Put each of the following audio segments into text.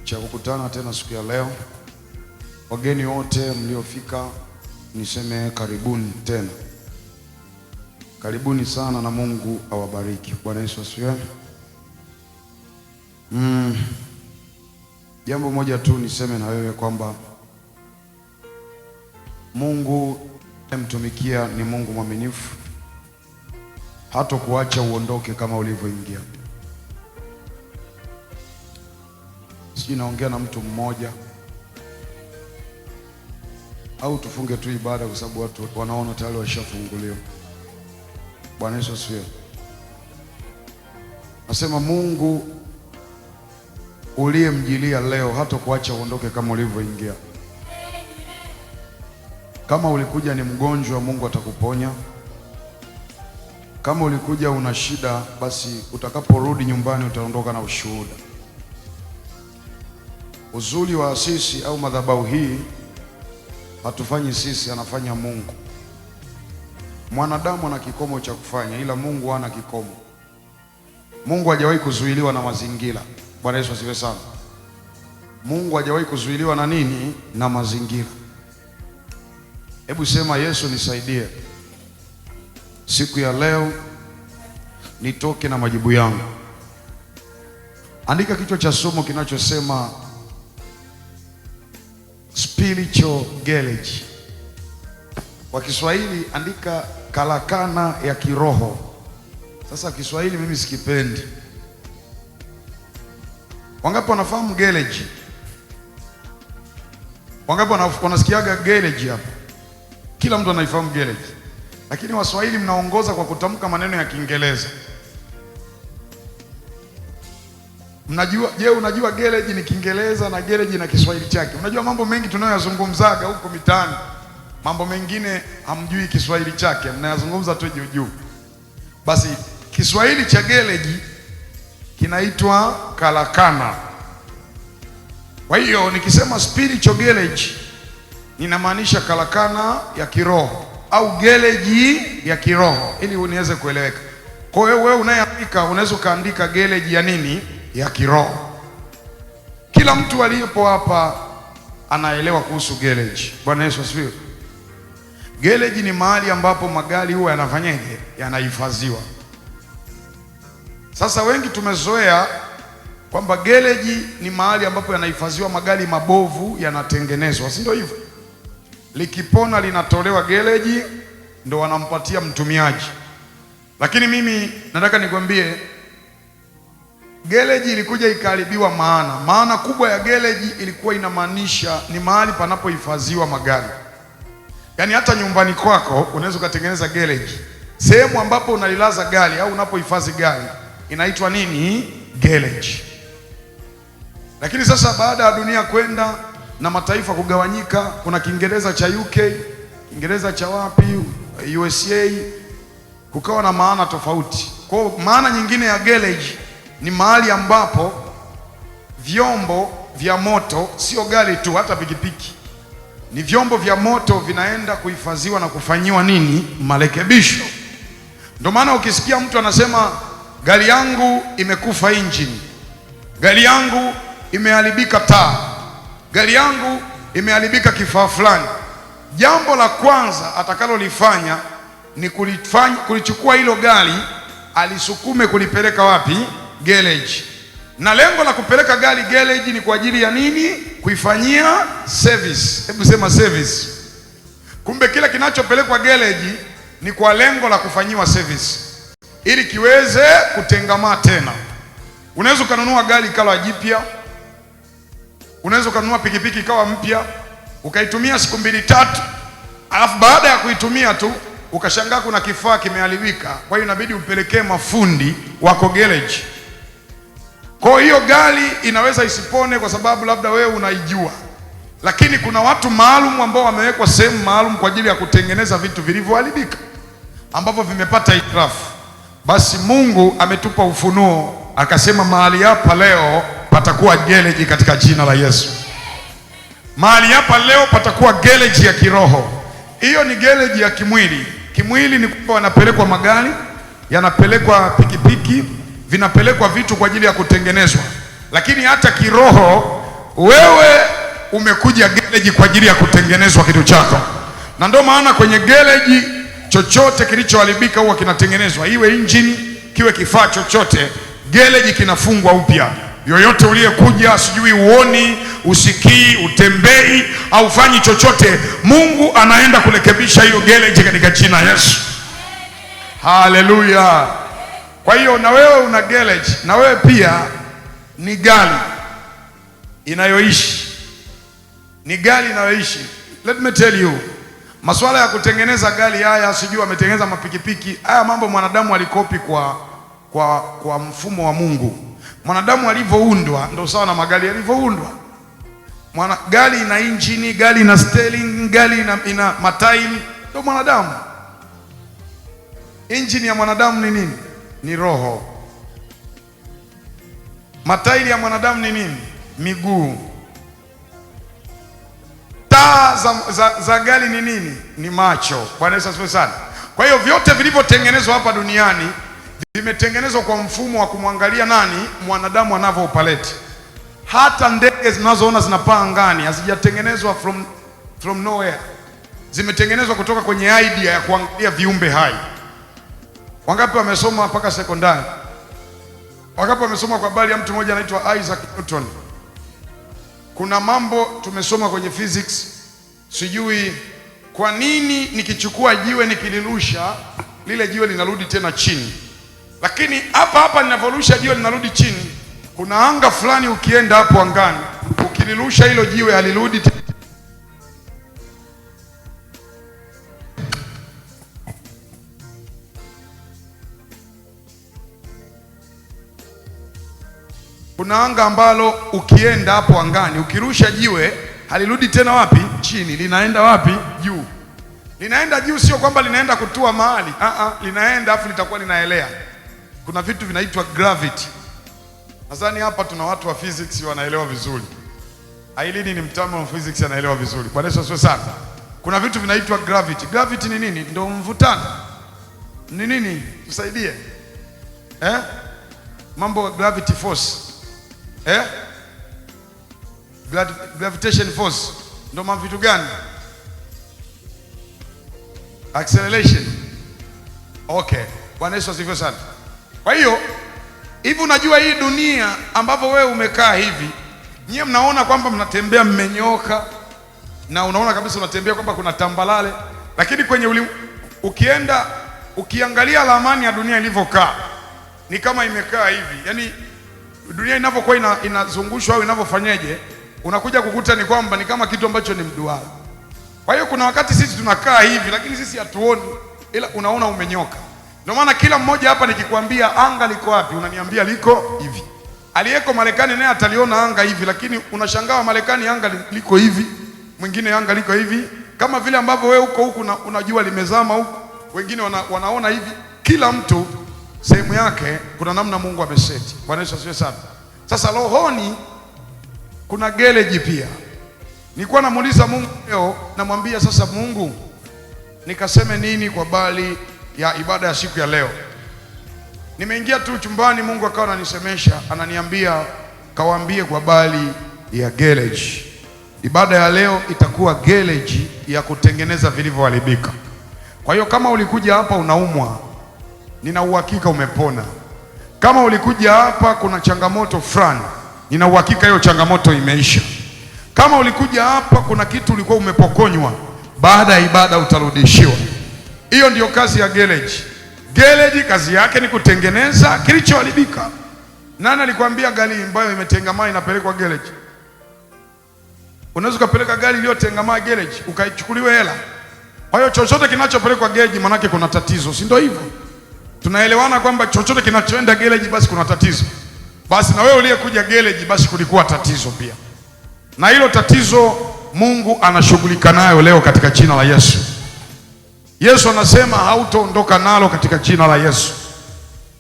Cha kukutana tena siku ya leo. Wageni wote mliofika, niseme karibuni tena, karibuni sana na Mungu awabariki. Bwana Yesu asifiwe. Jambo moja tu niseme na wewe kwamba Mungu mtumikia ni Mungu mwaminifu, hatokuacha uondoke kama ulivyoingia. Sijui naongea na mtu mmoja au tufunge tu ibada kwa sababu watu wanaona tayari washafunguliwa. Bwana Yesu asifiwe. Nasema Mungu uliyemjilia leo hatokuacha uondoke kama ulivyoingia. Kama ulikuja ni mgonjwa, Mungu atakuponya. Kama ulikuja una shida, basi utakaporudi nyumbani utaondoka na ushuhuda. Uzuri wa sisi au madhabahu hii, hatufanyi sisi, anafanya Mungu. Mwanadamu ana kikomo cha kufanya, ila Mungu hana kikomo. Mungu hajawahi kuzuiliwa na mazingira. Bwana Yesu asifiwe sana. Mungu hajawahi kuzuiliwa na nini? Na mazingira. Hebu sema, Yesu nisaidie siku ya leo nitoke na majibu yangu. Andika kichwa cha somo kinachosema spiritual garage. Kwa Kiswahili andika karakana ya kiroho. Sasa Kiswahili mimi sikipendi. Wangapi wanafahamu garage? Wangapi wanasikiaga garage hapa? Kila mtu anaifahamu garage, lakini Waswahili mnaongoza kwa kutamka maneno ya Kiingereza. Mnajua, je, unajua garage ni Kiingereza na garage na Kiswahili chake? Unajua mambo mengi tunayoyazungumzaga huko mitaani, mambo mengine hamjui Kiswahili chake, mnayazungumza tu juu juu. Basi Kiswahili cha garage kinaitwa karakana. Kwa hiyo nikisema spiritual garage ninamaanisha karakana ya kiroho au gereji ya kiroho, ili uniweze kueleweka. Kwa hiyo wewe unayeandika unaweza ukaandika gereji ya nini? Ya kiroho. Kila mtu aliyepo hapa anaelewa kuhusu gereji. Bwana Yesu asifiwe. Gereji ni mahali ambapo magari huwa yanafanyaje? Yanahifadhiwa. Sasa wengi tumezoea kwamba gereji ni mahali ambapo yanahifadhiwa magari mabovu, yanatengenezwa, si ndio hivyo? Likipona linatolewa gereji, ndo wanampatia mtumiaji. Lakini mimi nataka nikwambie, gereji ilikuja ikaharibiwa maana. Maana kubwa ya gereji ilikuwa inamaanisha ni mahali panapohifadhiwa magari. Yaani hata nyumbani kwako unaweza ukatengeneza gereji, sehemu ambapo unalilaza gari au unapohifadhi gari inaitwa nini? Gereji. Lakini sasa baada ya dunia kwenda na mataifa kugawanyika, kuna Kiingereza cha UK, Kiingereza cha wapi, USA, kukawa na maana tofauti. Kwa maana nyingine ya garage ni mahali ambapo vyombo vya moto, sio gari tu, hata pikipiki, ni vyombo vya moto vinaenda kuhifadhiwa na kufanyiwa nini? Marekebisho. Ndio maana ukisikia mtu anasema gari yangu imekufa injini, gari yangu imeharibika taa, gari yangu imeharibika kifaa fulani, jambo la kwanza atakalolifanya ni kulichukua hilo gari alisukume kulipeleka wapi? Garage. Na lengo la kupeleka gari garage ni kwa ajili ya nini? Kuifanyia service. Hebu sema service. Kumbe kila kinachopelekwa garage ni kwa lengo la kufanyiwa service ili kiweze kutengamaa tena. Unaweza ukanunua gari ikawa jipya, unaweza ukanunua pikipiki ikawa mpya, ukaitumia siku mbili tatu, alafu baada ya kuitumia tu ukashangaa kuna kifaa kimeharibika, kwa hiyo inabidi upelekee mafundi wako garage. Kwa hiyo gari inaweza isipone kwa sababu labda wewe unaijua, lakini kuna watu maalum ambao wamewekwa sehemu maalum kwa ajili ya kutengeneza vitu vilivyoharibika ambavyo vimepata hitilafu. Basi Mungu ametupa ufunuo akasema, mahali hapa leo patakuwa gereji katika jina la Yesu. Mahali hapa leo patakuwa gereji ya kiroho. Hiyo ni gereji ya kimwili. Kimwili ni kwamba wanapelekwa magari, yanapelekwa pikipiki, vinapelekwa vitu kwa ajili ya kutengenezwa. Lakini hata kiroho Wewe umekuja gereji kwa ajili ya kutengenezwa kitu chako, na ndio maana kwenye gereji chochote kilichoharibika huwa kinatengenezwa, iwe injini, kiwe kifaa chochote, gereji kinafungwa upya. Yoyote uliyekuja, sijui uoni, usikii, utembei au fanyi chochote, Mungu anaenda kurekebisha hiyo gereji katika jina Yesu. Haleluya! Kwa hiyo na wewe una gereji, na wewe pia ni gari inayoishi, ni gari inayoishi. Let me tell you, masuala ya kutengeneza gari haya, sijui wametengeneza mapikipiki haya, mambo mwanadamu alikopi kwa mfumo wa Mungu. Mwanadamu alivyoundwa ndio sawa na magari yalivyoundwa. Gari ina injini, gari ina steering, gari ina matairi, ndio mwanadamu. Injini ya mwanadamu ni nini? Ni roho. Matairi ya mwanadamu ni nini? Miguu. Taa za gari ni nini? Ni macho. Bwana Yesu asifiwe sana. Kwa hiyo vyote vilivyotengenezwa hapa duniani vimetengenezwa kwa mfumo wa kumwangalia nani? Mwanadamu anavyo operate. Hata ndege zinazoona zinapaa angani hazijatengenezwa from nowhere, zimetengenezwa kutoka kwenye idea ya kuangalia viumbe hai. Wangapi wamesoma mpaka sekondari? Wangapi wamesoma kwa habari ya mtu mmoja anaitwa Isaac Newton? Kuna mambo tumesoma kwenye physics, sijui kwa nini nikichukua jiwe nikilirusha lile jiwe linarudi tena chini, lakini hapa hapa ninavyorusha jiwe linarudi chini. Kuna anga fulani ukienda hapo angani ukilirusha hilo jiwe halirudi tena. Kuna anga ambalo ukienda hapo angani ukirusha jiwe halirudi tena wapi? Chini. Linaenda wapi? Juu. Linaenda juu, sio kwamba linaenda kutua mahali. Linaenda afu litakuwa linaelea. Kuna vitu vinaitwa gravity. Nadhani hapa tuna watu wa physics wanaelewa vizuri. Ailini ni mtaalamu wa physics, anaelewa vizuri. Bwana Yesu asifiwe sana. Kuna vitu vinaitwa gravity. Gravity ni nini? Ndio mvutano. Ni nini? Tusaidie. Mambo gravity force. Gravitation force. Ndio mambo vitu gani? Acceleration. Okay. Bwana Yesu asifiwe sana. Kwa hiyo hivi unajua hii dunia ambapo wewe umekaa hivi, nyie mnaona kwamba mnatembea mmenyoka, na unaona kabisa unatembea kwamba kuna tambalale, lakini kwenye ukienda ukiangalia ramani ya dunia ilivyokaa ni kama imekaa hivi. Yaani dunia inapokuwa inazungushwa au inavyofanyeje, unakuja kukuta ni kwamba ni kama kitu ambacho ni mduara. Kwa hiyo kuna wakati sisi tunakaa hivi lakini sisi hatuoni, ila unaona umenyoka. Ndio maana kila mmoja hapa nikikwambia anga liko wapi, unaniambia liko hivi. Aliyeko Marekani naye ataliona anga hivi, lakini unashangaa Marekani anga liko hivi, mwingine anga liko hivi, kama vile ambavyo wewe uko huku unajua limezama huku, wengine wanaona hivi. Kila mtu sehemu yake, kuna namna Mungu ameseti. Bwana Yesu asifiwe sana. Sasa rohoni kuna gereji pia. Nilikuwa namuuliza Mungu leo, namwambia sasa Mungu, nikaseme nini kwa bali ya ibada ya siku ya leo? Nimeingia tu chumbani, Mungu akawa ananisemesha, ananiambia kawaambie kwa bali ya gereji. Ibada ya leo itakuwa gereji ya kutengeneza vilivyoharibika. Kwa hiyo kama ulikuja hapa unaumwa, nina uhakika umepona. Kama ulikuja hapa kuna changamoto fulani, nina uhakika hiyo changamoto imeisha. Kama ulikuja hapa kuna kitu ulikuwa umepokonywa, baada ya ibada utarudishiwa. Hiyo ndiyo kazi ya gereji. Gereji kazi yake ni kutengeneza kilichoharibika. Nani alikwambia gari ambayo imetengamaa inapelekwa gereji? Unaweza ukapeleka gari iliyotengamaa gereji ukaichukuliwe hela. Kwa hiyo chochote kinachopelekwa gereji manake kuna tatizo, si ndio hivyo? Tunaelewana kwamba chochote kinachoenda gereji basi kuna tatizo. Basi na wewe uliyekuja gereji basi kulikuwa tatizo pia. Na hilo tatizo Mungu anashughulika nayo leo katika jina la Yesu. Yesu anasema hautaondoka nalo katika jina la Yesu.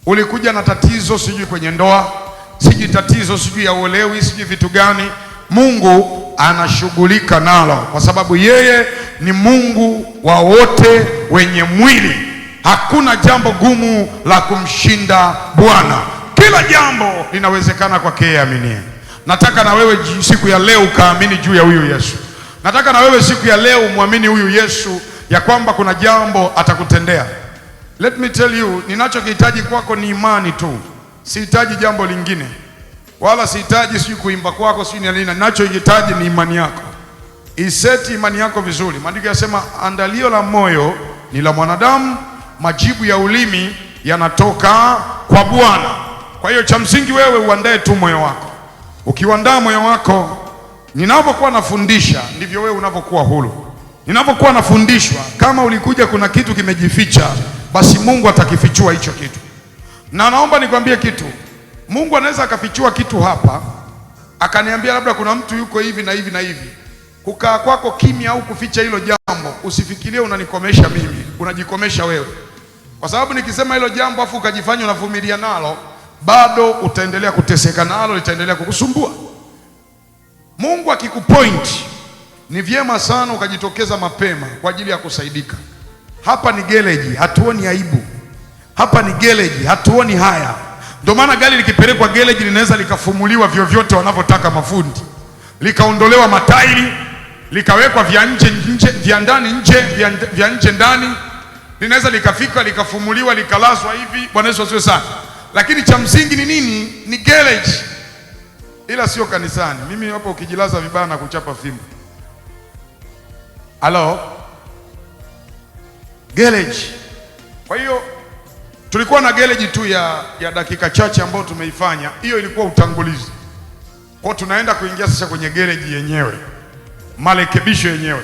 Ulikuja na tatizo sijui kwenye ndoa, sijui tatizo sijui ya uelewi, sijui vitu gani, Mungu anashughulika nalo kwa sababu yeye ni Mungu wa wote wenye mwili. Hakuna jambo gumu la kumshinda Bwana. Kila jambo linawezekana kwake yeye aaminie. Nataka na wewe siku ya leo ukaamini juu ya huyu Yesu. Nataka na wewe siku ya leo umwamini huyu Yesu ya kwamba kuna jambo atakutendea. Let me tell you, ninachokihitaji kwako ni imani tu, sihitaji jambo lingine, wala sihitaji sijui kuimba kwako sijui ni nini. Ninachohitaji ni imani yako. Iseti imani yako vizuri. Maandiko yasema andalio la moyo ni la mwanadamu, majibu ya ulimi yanatoka kwa Bwana. Kwa hiyo cha msingi wewe uandae tu moyo wako. Ukiuandaa moyo wako, ninavyokuwa nafundisha ndivyo wewe unavyokuwa huru. Ninavyokuwa nafundishwa, kama ulikuja kuna kitu kimejificha, basi Mungu atakifichua hicho kitu. Na naomba nikwambie kitu, Mungu anaweza akafichua kitu hapa, akaniambia labda kuna mtu yuko hivi na hivi na hivi. Kukaa kwako kimya au kuficha hilo jambo, usifikirie unanikomesha mimi, unajikomesha wewe, kwa sababu nikisema hilo jambo afu ukajifanya unavumilia nalo, bado utaendelea kuteseka nalo, litaendelea kukusumbua. Mungu akikupoint, ni vyema sana ukajitokeza mapema kwa ajili ya kusaidika. Hapa ni gereji, hatuoni aibu. Hapa ni gereji, hatuoni haya. Ndio maana gari likipelekwa gereji linaweza likafumuliwa vyovyote wanavyotaka mafundi, likaondolewa matairi, likawekwa vya nje nje, vya ndani nje, vya nje ndani, linaweza likafika likafumuliwa likalazwa hivi. Bwana Yesu asifiwe sana. Lakini cha msingi ni nini? Ni gereji, ila sio kanisani. Mimi hapo ukijilaza vibaya na kuchapa fimbo. Halo, gereji. Kwa hiyo tulikuwa na gereji tu ya dakika chache ambayo tumeifanya. Hiyo ilikuwa utangulizi. Kwa tunaenda kuingia sasa kwenye gereji yenyewe, marekebisho yenyewe.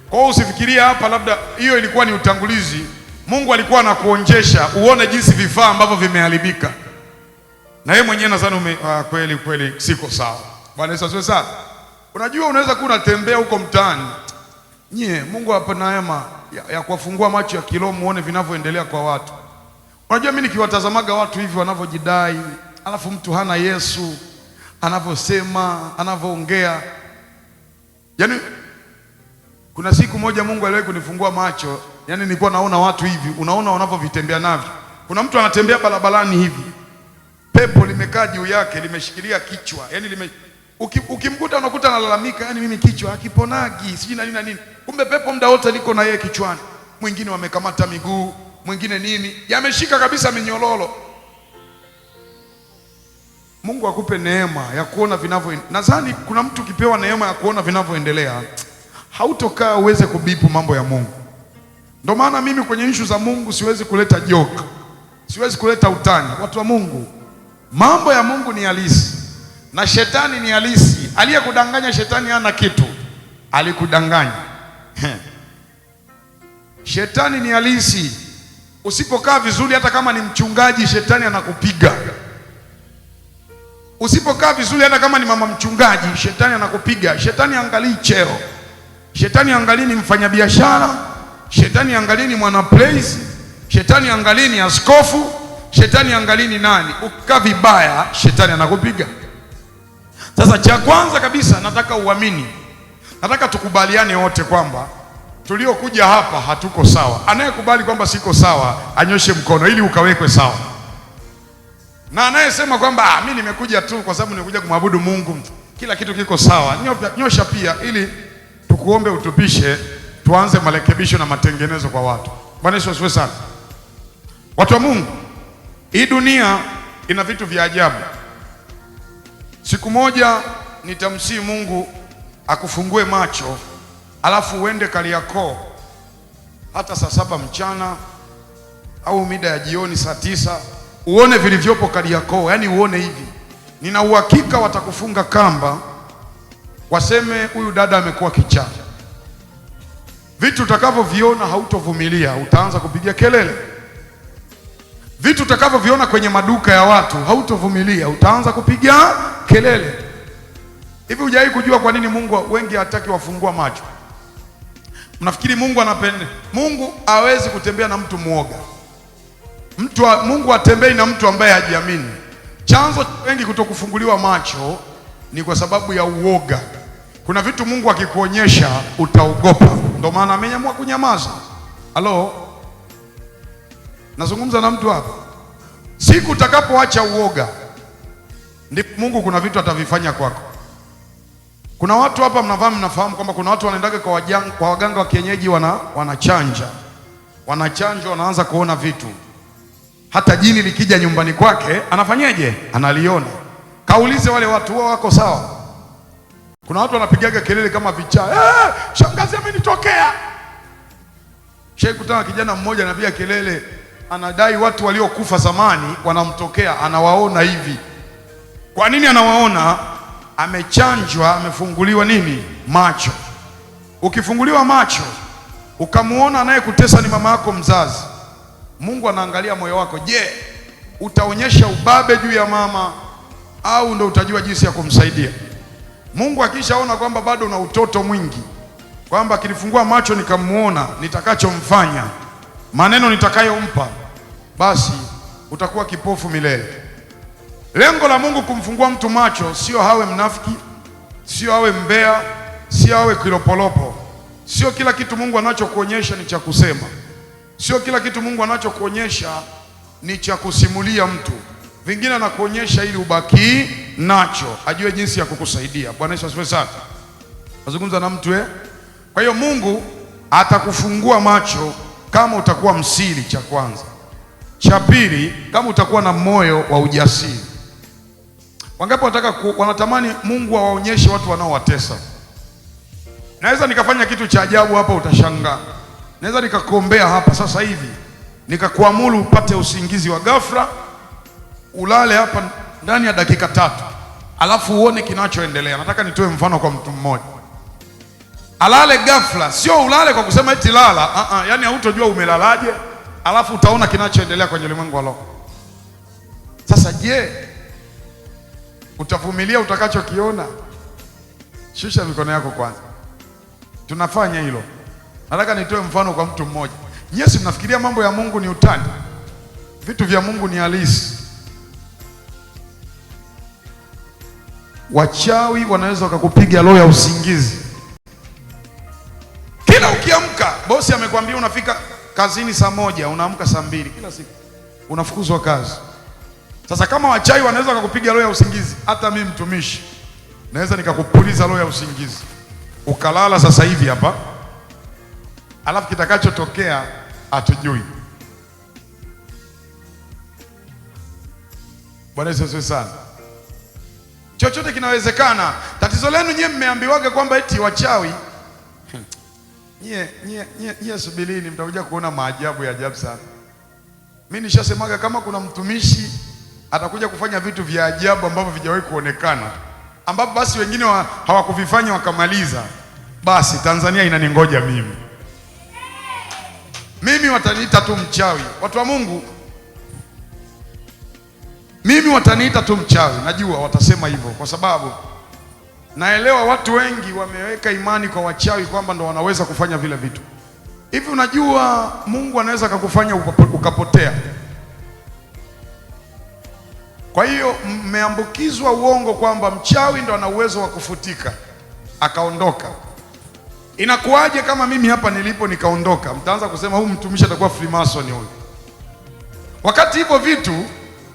Kwa hiyo usifikirie hapa labda hiyo ilikuwa ni utangulizi. Mungu alikuwa anakuonjesha uone jinsi vifaa ambavyo vimeharibika, na yeye mwenyewe nadhani kweli kweli siko sawa. Bwana Yesu asifiwe sana. Unajua, unaweza kuwa unatembea huko mtaani nyie, Mungu hapa neema ya kuwafungua macho ya kiroho muone vinavyoendelea kwa watu. Unajua, mimi nikiwatazamaga watu hivi wanavyojidai, alafu mtu hana Yesu, anavyosema, anavyoongea. Yaani kuna siku moja Mungu aliwahi kunifungua macho, yaani nilikuwa naona watu hivi, unaona wanavyovitembea navyo. Kuna mtu anatembea barabarani hivi, pepo limekaa juu yake, limeshikilia kichwa. Yaani ukimkuta unakuta analalamika, yaani mimi kichwa hakiponagi, sijui na nini na nini. Kumbe pepo muda wote liko na yeye kichwani. Mwingine wamekamata miguu, mwingine nini, yameshika kabisa minyororo. Mungu akupe neema ya kuona vinavyo. Nadhani kuna mtu ukipewa neema ya kuona vinavyoendelea, hautokaa uweze kubipu mambo ya Mungu. Ndio maana mimi kwenye ishu za Mungu siwezi kuleta joke, siwezi kuleta utani. Watu wa Mungu, mambo ya Mungu ni halisi na shetani ni halisi. Aliyekudanganya shetani hana kitu, alikudanganya. Shetani ni halisi. Usipokaa vizuri, hata kama ni mchungaji, shetani anakupiga. Usipokaa vizuri, hata kama ni mama mchungaji, shetani anakupiga. Shetani angalii cheo, shetani angalii ni mfanyabiashara, shetani angalii ni mwana praise, shetani angalii ni askofu, shetani angalii ni nani. Ukikaa vibaya, shetani anakupiga. Sasa cha kwanza kabisa nataka uamini, nataka tukubaliane wote kwamba tuliokuja hapa hatuko sawa. Anayekubali kwamba siko sawa anyoshe mkono ili ukawekwe sawa, na anayesema kwamba mimi nimekuja tu kwa sababu nimekuja kumwabudu Mungu, kila kitu kiko sawa, nyosha pia, ili tukuombe utupishe, tuanze marekebisho na matengenezo kwa watu. Bwana Yesu asifiwe sana. Watu wa Mungu, hii dunia ina vitu vya ajabu. Siku moja nitamsihi Mungu akufungue macho, alafu uende Kariakoo hata saa 7 mchana au mida ya jioni saa 9, uone vilivyopo Kariakoo. Yani uone hivi, nina uhakika watakufunga kamba, waseme huyu dada amekuwa kichaa. Vitu utakavyoviona hautovumilia, utaanza kupiga kelele. Vitu utakavyoviona kwenye maduka ya watu hautovumilia, utaanza kupiga kelele. Hivi hujawahi kujua kwa nini Mungu wengi hataki wafungua macho? Mnafikiri Mungu anapenda? Mungu hawezi kutembea na mtu muoga. Mungu hatembei na mtu ambaye hajiamini. Chanzo wengi kutokufunguliwa macho ni kwa sababu ya uoga. Kuna vitu Mungu akikuonyesha utaogopa, ndio maana amenyamua kunyamaza. Halo, nazungumza na mtu hapa. Siku utakapoacha uoga, Ndipo Mungu kuna vitu atavifanya kwako. Kuna watu hapa mnafahamu kwamba kuna watu wanaendaga kwa waganga wa kienyeji, wanachanja, wanachanjwa, wanaanza kuona vitu. Hata jini likija nyumbani kwake anafanyeje? Analiona. Kaulize wale watu huwa wako sawa? Kuna watu wanapigaga kelele kama vichaa, shangazi amenitokea. Shekutana kijana mmoja anapiga kelele, anadai watu waliokufa zamani wanamtokea, anawaona hivi. Kwa nini anawaona? Amechanjwa, amefunguliwa nini? Macho. Ukifunguliwa macho ukamuona anayekutesa ni mama yako mzazi, Mungu anaangalia moyo wako. Je, utaonyesha ubabe juu ya mama au ndo utajua jinsi ya kumsaidia? Mungu akishaona kwamba bado una utoto mwingi, kwamba akinifungua macho nikamuona nitakachomfanya, maneno nitakayompa, basi utakuwa kipofu milele. Lengo la Mungu kumfungua mtu macho sio hawe mnafiki, sio awe mbea, sio awe kilopolopo. Sio kila kitu Mungu anachokuonyesha ni cha kusema. Sio kila kitu Mungu anachokuonyesha ni cha kusimulia mtu. Vingine anakuonyesha ili ubaki nacho, ajue jinsi ya kukusaidia. Bwana Yesu asifiwe sana. Nazungumza na mtu Kwa hiyo Mungu atakufungua macho kama utakuwa msiri, cha kwanza. Cha pili, kama utakuwa na moyo wa ujasiri. Wangapi wanatamani Mungu awaonyeshe watu wanaowatesa? Naweza nikafanya kitu cha ajabu hapa, utashangaa. Naweza nikakuombea hapa sasa hivi nikakuamuru upate usingizi wa ghafla, ulale hapa ndani ya dakika 3, alafu uone kinachoendelea. Nataka nitoe mfano kwa mtu mmoja. Alale ghafla, sio ulale kwa kusema eti lala, yani hautojua umelalaje, alafu utaona kinachoendelea kwenye ulimwengu wa roho. Sasa je, utavumilia utakachokiona? Shusha mikono yako kwanza. Tunafanya hilo. Nataka nitoe mfano kwa mtu mmoja. Nyie si mnafikiria mambo ya Mungu ni utani? Vitu vya Mungu ni halisi. Wachawi wanaweza wakakupiga roho ya usingizi. Kila ukiamka, bosi amekwambia unafika kazini saa 1, unaamka saa 2 kila siku. Unafukuzwa kazi. Sasa kama wachawi wanaweza wakakupiga roho ya usingizi, hata mimi mtumishi naweza nikakupuliza roho ya usingizi. Ukalala sasa hivi hapa, alafu kitakachotokea hatujui. Bwana Yesu asifiwe sana. Chochote kinawezekana. Tatizo lenu nyie mmeambiwaga kwamba eti wachawi. Nyie subirini, mtakuja kuona maajabu ya ajabu sana. Mimi nishasemaga kama kuna mtumishi atakuja kufanya vitu vya ajabu ambavyo vijawahi kuonekana, ambapo basi wengine hawakuvifanya wakamaliza, basi Tanzania inaningoja mimi. Mimi wataniita tu mchawi. Watu wa Mungu, mimi wataniita tu mchawi. Najua watasema hivyo kwa sababu naelewa watu wengi wameweka imani kwa wachawi kwamba ndo wanaweza kufanya vile vitu. Hivi unajua Mungu anaweza akakufanya ukapotea. Kwa hiyo mmeambukizwa uongo kwamba mchawi ndo ana uwezo wa kufutika akaondoka. Inakuwaje kama mimi hapa nilipo nikaondoka? Mtaanza kusema huyu mtumishi atakuwa Freemason huyu. Wakati hivyo vitu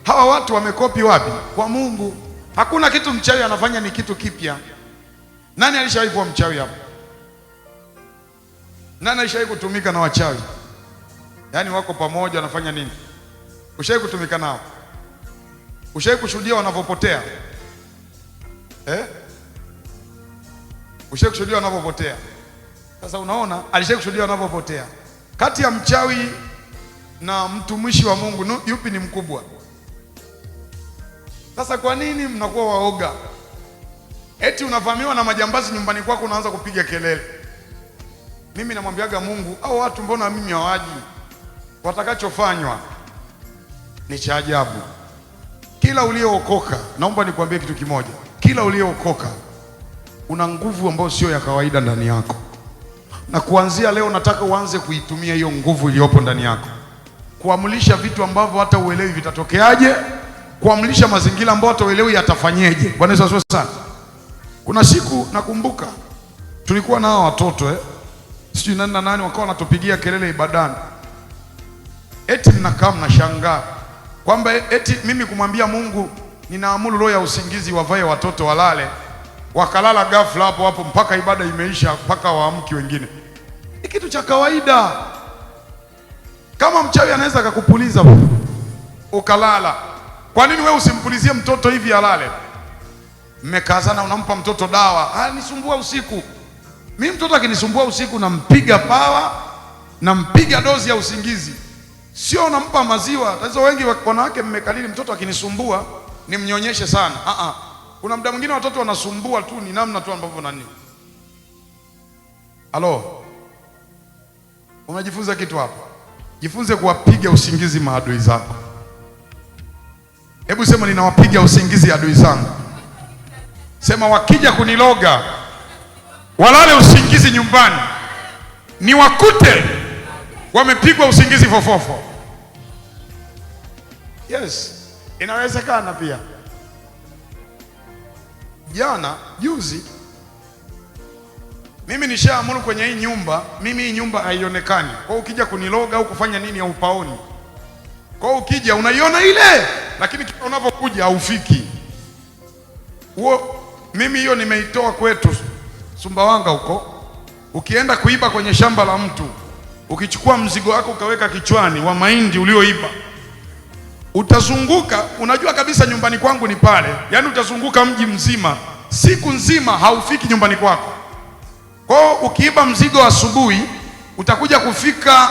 hawa watu wamekopi wapi? Kwa Mungu. Hakuna kitu mchawi anafanya ni kitu kipya. Nani alishawahi kuwa mchawi hapa? Nani alishawahi kutumika na wachawi? Yaani wako pamoja wanafanya nini? Ushawahi kutumika nao? Ushawahi kushuhudia wanavyopotea? Ushawahi kushuhudia wanavyopotea? Sasa unaona, alishawahi kushuhudia wanavyopotea. Kati ya mchawi na mtumishi wa Mungu yupi ni mkubwa? Sasa kwa nini mnakuwa waoga? Eti unavamiwa na majambazi nyumbani kwako unaanza kupiga kelele. Mimi namwambiaga Mungu, au watu mbona mimi hawaji? Watakachofanywa ni cha ajabu. Kila uliookoka, naomba nikwambie kitu kimoja. Kila uliookoka una nguvu ambayo sio ya kawaida ndani yako. Na kuanzia leo nataka uanze kuitumia hiyo nguvu iliyopo ndani yako. Kuamlisha vitu ambavyo hata uelewi vitatokeaje, kuamlisha mazingira ambayo hata uelewi yatafanyeje. Bwana Yesu asifiwe sana. Kuna siku nakumbuka tulikuwa na hao watoto sijui nani na nani wakawa wanatupigia kelele ibadani. Eti mnakaa mnashangaa kwamba eti mimi kumwambia Mungu Ninaamuru roho ya usingizi wavae watoto walale, wakalala ghafla hapo hapo mpaka ibada imeisha, mpaka waamki wengine. Ni kitu cha kawaida. Kama mchawi anaweza akakupuliza ukalala, kwa nini wewe usimpulizie mtoto hivi alale? Mmekazana, unampa mtoto dawa, nisumbua usiku. Mimi mtoto akinisumbua usiku nampiga pawa, nampiga dozi ya usingizi, sio nampa maziwa. Tatizo wengi wanawake mmekalili, mtoto akinisumbua nimnyonyeshe sana. Kuna muda mwingine watoto wanasumbua tu, ni namna tu ambavyo nani. Halo, unajifunza kitu hapa? Jifunze kuwapiga usingizi maadui zako. Hebu sema, ninawapiga usingizi adui zangu. Sema, wakija kuniloga walale usingizi nyumbani, niwakute wamepigwa usingizi fofofo. Yes, inawezekana pia. Jana juzi mimi nishaamuru kwenye hii nyumba, mimi hii nyumba haionekani. Kwa hiyo ukija kuniloga au kufanya nini haupaoni. Kwa hiyo ukija unaiona ile, lakini kila unapokuja haufiki. Huo mimi hiyo nimeitoa kwetu Sumbawanga huko. Ukienda kuiba kwenye shamba la mtu, ukichukua mzigo wako ukaweka kichwani wa mahindi ulioiba, utazunguka, unajua kabisa nyumbani kwangu ni pale. Yaani utazunguka mji mzima, siku nzima haufiki nyumbani kwako. Kwa hiyo ukiiba mzigo asubuhi, utakuja kufika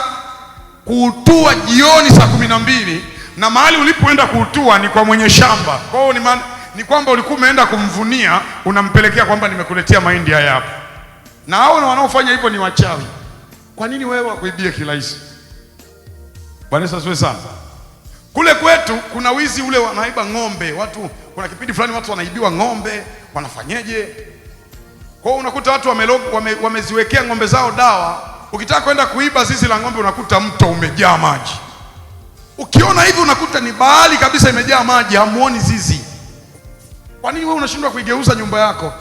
kuutua jioni saa 12, na mahali ulipoenda kuutua ni kwa mwenye shamba. Kwa hiyo ni kwamba ulikuwa umeenda kumvunia, unampelekea kwamba nimekuletea mahindi haya hapa. Na hao wanaofanya hivyo ni wachawi. Kwa nini wewe wakuibie kirahisi? Bwana Yesu asifiwe sana. Kule kwetu kuna wizi ule wanaiba ng'ombe. Watu, kuna kipindi fulani watu wanaibiwa ng'ombe, wanafanyeje? Kwa hiyo unakuta watu wameziwekea ng'ombe zao dawa. Ukitaka kwenda kuiba zizi la ng'ombe unakuta mto umejaa maji. Ukiona hivi unakuta ni bahari kabisa imejaa maji, hamuoni zizi. Kwa nini wewe unashindwa kuigeuza nyumba yako?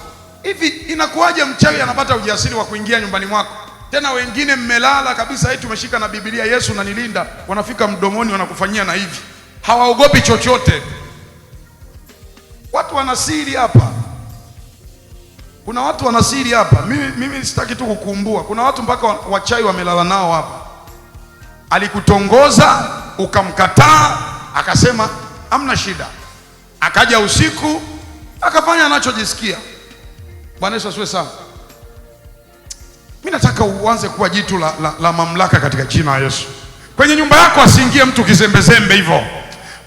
Hivi inakuwaje mchawi anapata ujasiri wa kuingia nyumbani mwako? Tena wengine mmelala kabisa, eti umeshika na Biblia, Yesu unanilinda, wanafika mdomoni wanakufanyia na hivi. Hawaogopi chochote. Watu wana siri hapa. Kuna watu wana siri hapa. Mimi sitaki tu kukumbua. Kuna watu mpaka wachai wamelala nao hapa. Alikutongoza, ukamkataa, akasema hamna shida. Akaja usiku, akafanya anachojisikia. Bwana Yesu asifiwe sana. Mimi nataka uanze kuwa jitu la mamlaka katika jina la Yesu. Kwenye nyumba yako asiingie mtu kizembezembe hivyo.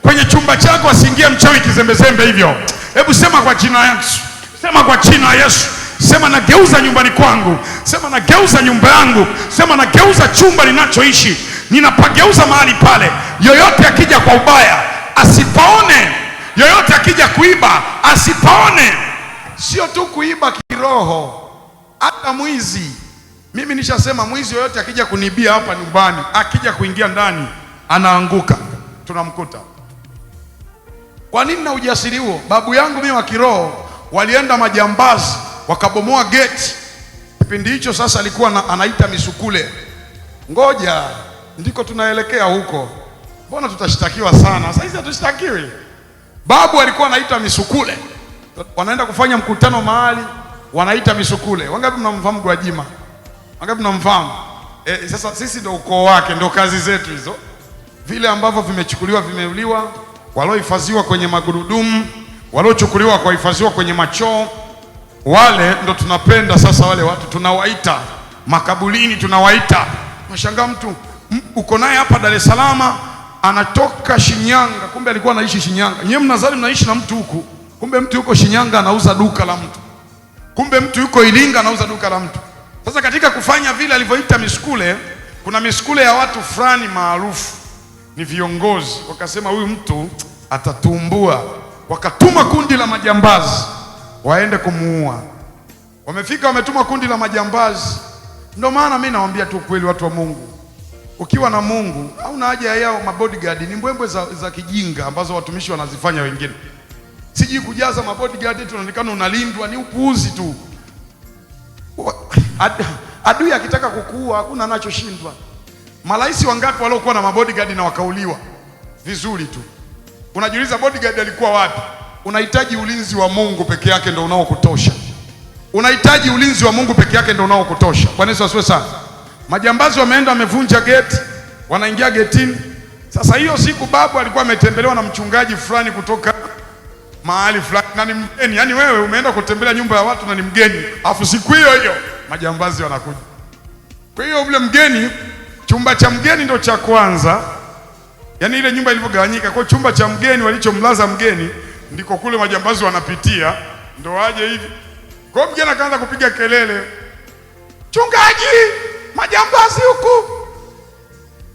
Kwenye chumba chako asiingie mchawi kizembezembe hivyo. Hebu sema kwa jina la Yesu. Sema kwa jina la Yesu. Sema nageuza nyumbani kwangu. Sema nageuza nyumba yangu. Sema nageuza chumba ninachoishi. Ninapageuza mahali pale. Yoyote akija kwa ubaya asipaone. Yoyote akija kuiba asipaone. Sio tu kuiba kiroho, hata mwizi. Mimi nishasema mwizi yoyote akija kunibia hapa nyumbani, akija kuingia ndani anaanguka, tunamkuta. Kwa nini na ujasiri huo? Babu yangu mimi wa kiroho walienda majambazi wakabomoa geti. Kipindi hicho sasa alikuwa anaita misukule. Ngoja, ndiko tunaelekea huko. Mbona tutashtakiwa sana? Sasa hizi hatushtakiwi. Babu alikuwa anaita misukule. Wanaenda kufanya mkutano mahali, wanaita misukule. Wangapi mnamfahamu Gwajima? Wangapi mnamfahamu? Sasa sisi ndio ukoo wake, ndio kazi zetu hizo. Vile ambavyo vimechukuliwa vimeuliwa, waliohifadhiwa kwenye magurudumu, waliochukuliwa kuhifadhiwa kwenye machoo, wale ndo tunapenda sasa. Wale watu tunawaita makaburini, tunawaita. Nashangaa mtu uko naye hapa Dar es Salaam anatoka Shinyanga, kumbe alikuwa anaishi Shinyanga. Nyewe mnadhani mnaishi na mtu huku, kumbe mtu yuko Shinyanga anauza duka la mtu, kumbe mtu yuko Iringa anauza duka la mtu. Sasa katika kufanya vile alivyoita misukule, kuna misukule ya watu fulani maarufu, ni viongozi, wakasema huyu mtu atatumbua. Wakatuma kundi la majambazi waende kumuua. Wamefika wametuma kundi la majambazi. Ndio maana mimi nawaambia tu kweli, watu wa Mungu, ukiwa na Mungu hauna haja yao mabodyguard. Ni mbwembwe za kijinga ambazo watumishi wanazifanya wengine. Sijui kujaza mabodyguard tunaonekana unalindwa, ni upuuzi tu. Adui akitaka kukuua hakuna anachoshindwa. Marais wangapi waliokuwa na mabodyguard na wakauliwa vizuri tu? Unajiuliza bodyguard alikuwa wapi? Unahitaji ulinzi wa Mungu peke yake ndio unaokutosha. Unahitaji ulinzi wa Mungu peke yake ndio unaokutosha. Bwana Yesu asifiwe sana. Majambazi wameenda wamevunja geti, wanaingia getini. Sasa hiyo siku babu alikuwa ametembelewa na mchungaji fulani kutoka mahali fulani na ni mgeni. Yaani wewe umeenda kutembelea nyumba ya watu na ni mgeni, afu siku hiyo hiyo majambazi wanakuja. Kwa hiyo yule mgeni, chumba cha mgeni ndo cha kwanza, yaani ile nyumba ilivyogawanyika, kwa chumba cha mgeni walichomlaza mgeni ndiko kule majambazi wanapitia, ndo waje hivi. Kwa hiyo mgeni akaanza kupiga kelele, chungaji, majambazi huku.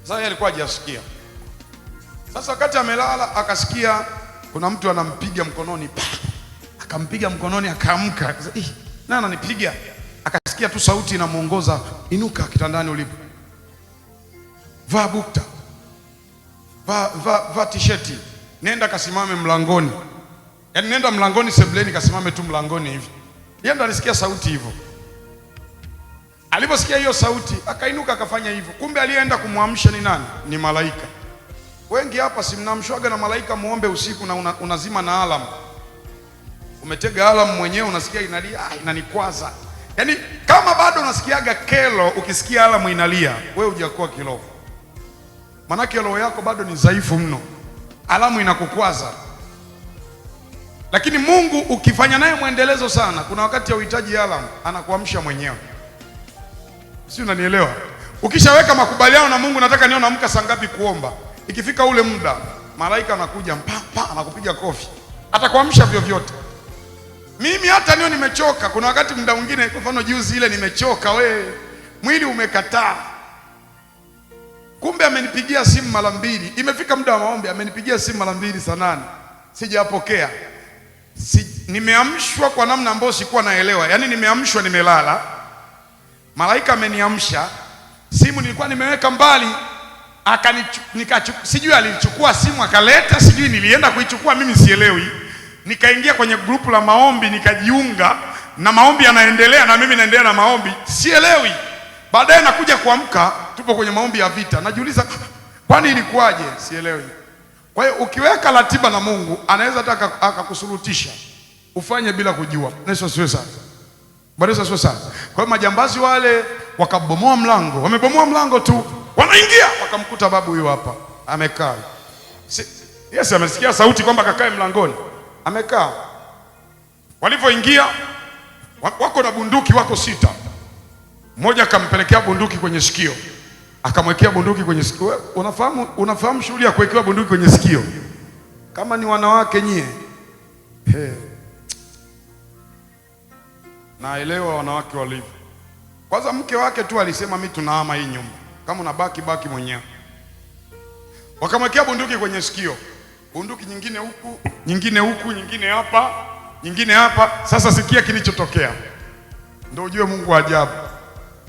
Sasa yeye alikuwa hajasikia. Sasa wakati amelala akasikia kuna mtu anampiga mkononi, pa! Akampiga mkononi, akaamka. Akasema, "Ih, nani ananipiga?" Akasikia tu sauti inamuongoza, inuka kitandani ulipo, vaa bukta, vaa tisheti, nenda kasimame mlangoni. Yaani nenda mlangoni sebuleni, kasimame tu mlangoni hivi. Yeye ndo alisikia sauti hivyo. Aliposikia hiyo sauti akainuka akafanya hivyo. Kumbe aliyeenda kumwamsha ni nani? Ni malaika. Wengi hapa si mnaamshwaga na malaika muombe usiku na unazima na alarm. Umetega alarm mwenyewe unasikia inalia, inanikwaza. Yaani kama bado unasikiaga kelo ukisikia alarm inalia, wewe hujakuwa kiroho. Manake roho yako bado ni dhaifu mno. Alarm inakukwaza. Lakini Mungu ukifanya naye mwendelezo sana, kuna wakati hauhitaji alarm, anakuamsha mwenyewe. Si unanielewa? Ukishaweka makubaliano na Mungu, nataka nione naamka saa ngapi kuomba. Ikifika ule muda, malaika anakuja mpa pa, anakupiga kofi. Atakuamsha vyovyote. Mimi hata niyo nimechoka, kuna wakati muda mwingine, kwa mfano juzi ile nimechoka, we mwili umekataa. Kumbe amenipigia simu mara mbili. Imefika muda wa maombi, amenipigia simu mara mbili saa 8. Sijapokea. Nimeamshwa kwa namna ambayo sikuwa naelewa. Yaani nimeamshwa nimelala. Malaika ameniamsha. Simu nilikuwa nimeweka mbali. Sijui alichukua simu akaleta, sijui nilienda kuichukua mimi sielewi. Nikaingia kwenye grupu la maombi nikajiunga, na maombi yanaendelea na mimi naendelea na maombi, sielewi. Baadaye nakuja kuamka tupo kwenye maombi ya vita. Najiuliza kwani ilikuwaje? Sielewi. Kwa hiyo ukiweka ratiba na Mungu anaweza hata akakusurutisha ufanye bila kujua. Bwana Yesu asifiwe sana. Bwana Yesu asifiwe sana. Kwa hiyo majambazi wale wakabomoa mlango, wamebomoa mlango tu, wanaingia wakamkuta babu huyu hapa amekaa. Yes, amesikia sauti kwamba kakae mlangoni. Amekaa. Walivyoingia wako na bunduki, wako 6. Mmoja akampelekea bunduki kwenye sikio. Akamwekea bunduki kwenye sikio. Wewe unafahamu shughuli ya kuwekewa bunduki kwenye sikio? Kama ni wanawake nyie. He. Naelewa wanawake walivyo. Kwanza mke wake tu alisema mimi tunahama hii nyumba. Kama unabaki baki mwenyewe. Wakamwekea bunduki kwenye sikio. Bunduki nyingine huku, nyingine huku, nyingine hapa, nyingine hapa. Sasa sikia kilichotokea. Ndio ujue Mungu wa ajabu.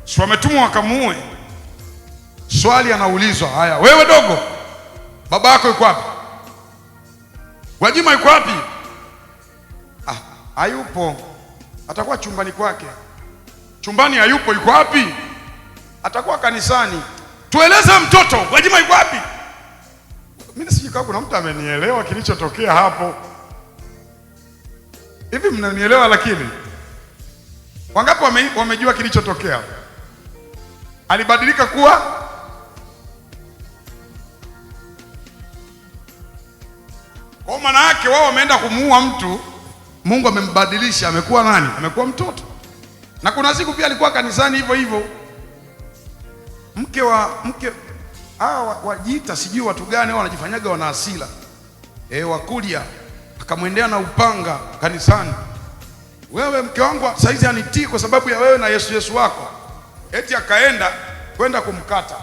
Si wametumwa wakamuue. Swali anaulizwa, haya wewe dogo, baba yako yuko wapi? Gwajima yuko wapi? Ah, hayupo. Atakuwa chumbani kwake. Chumbani hayupo, yuko wapi? Atakuwa kanisani. Tueleze mtoto, Gwajima yuko wapi? Mimi sijui kama kuna mtu amenielewa kilichotokea hapo. Hivi mnanielewa lakini? Wangapi wamejua kilichotokea? Alibadilika kuwa kwa maana yake wao wameenda kumuua mtu, Mungu amembadilisha, amekuwa nani? Amekuwa mtoto. Na kuna siku pia alikuwa kanisani hivyo hivyo. Mke wa mke hawa wajiita sijui watu gani wao wanajifanyaga wana hasira. Wakulia akamwendea na upanga kanisani. Wewe mke wangu saizi anitii kwa sababu ya wewe na Yesu Yesu wako. Eti akaenda kwenda kumkata.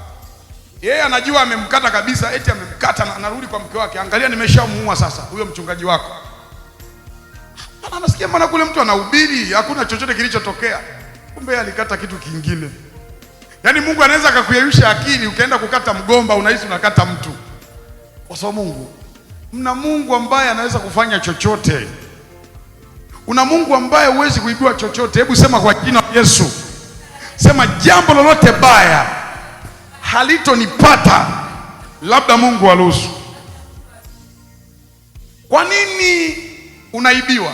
Yeye anajua amemkata kabisa, eti amemkata na anarudi kwa mke wake. Angalia nimeshamuua sasa huyo mchungaji wako. Anasikia maana kule mtu anahubiri, hakuna chochote kilichotokea. Kumbe yeye alikata kitu kingine. Yaani Mungu anaweza akakuyeyusha akili ukaenda kukata mgomba unahisi unakata mtu. Kwa sababu Mungu, mna Mungu ambaye anaweza kufanya chochote. Una Mungu ambaye huwezi kuibiwa chochote. Hebu sema kwa jina la Yesu. Sema jambo lolote baya halitonipata labda Mungu aruhusu. Kwa nini Unaibiwa.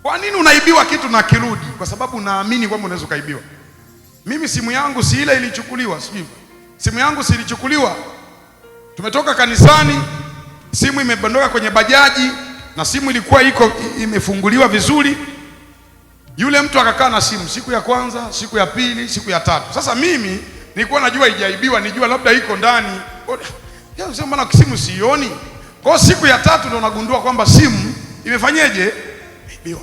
Kwa nini unaibiwa kitu na kirudi? Kwa sababu unaamini kwamba unaweza ukaibiwa. Mimi simu yangu si ile ilichukuliwa, sijui simu yangu si ilichukuliwa. Tumetoka kanisani, simu imebondoka kwenye bajaji, na simu ilikuwa iko imefunguliwa vizuri. Yule mtu akakaa na simu siku ya kwanza, siku ya pili, siku ya tatu. Sasa mimi nilikuwa najua haijaibiwa, nijua labda iko ndani. Sema mbona simu sioni? Kwa siku ya tatu ndo nagundua kwamba simu imefanyeje? Imeibiwa.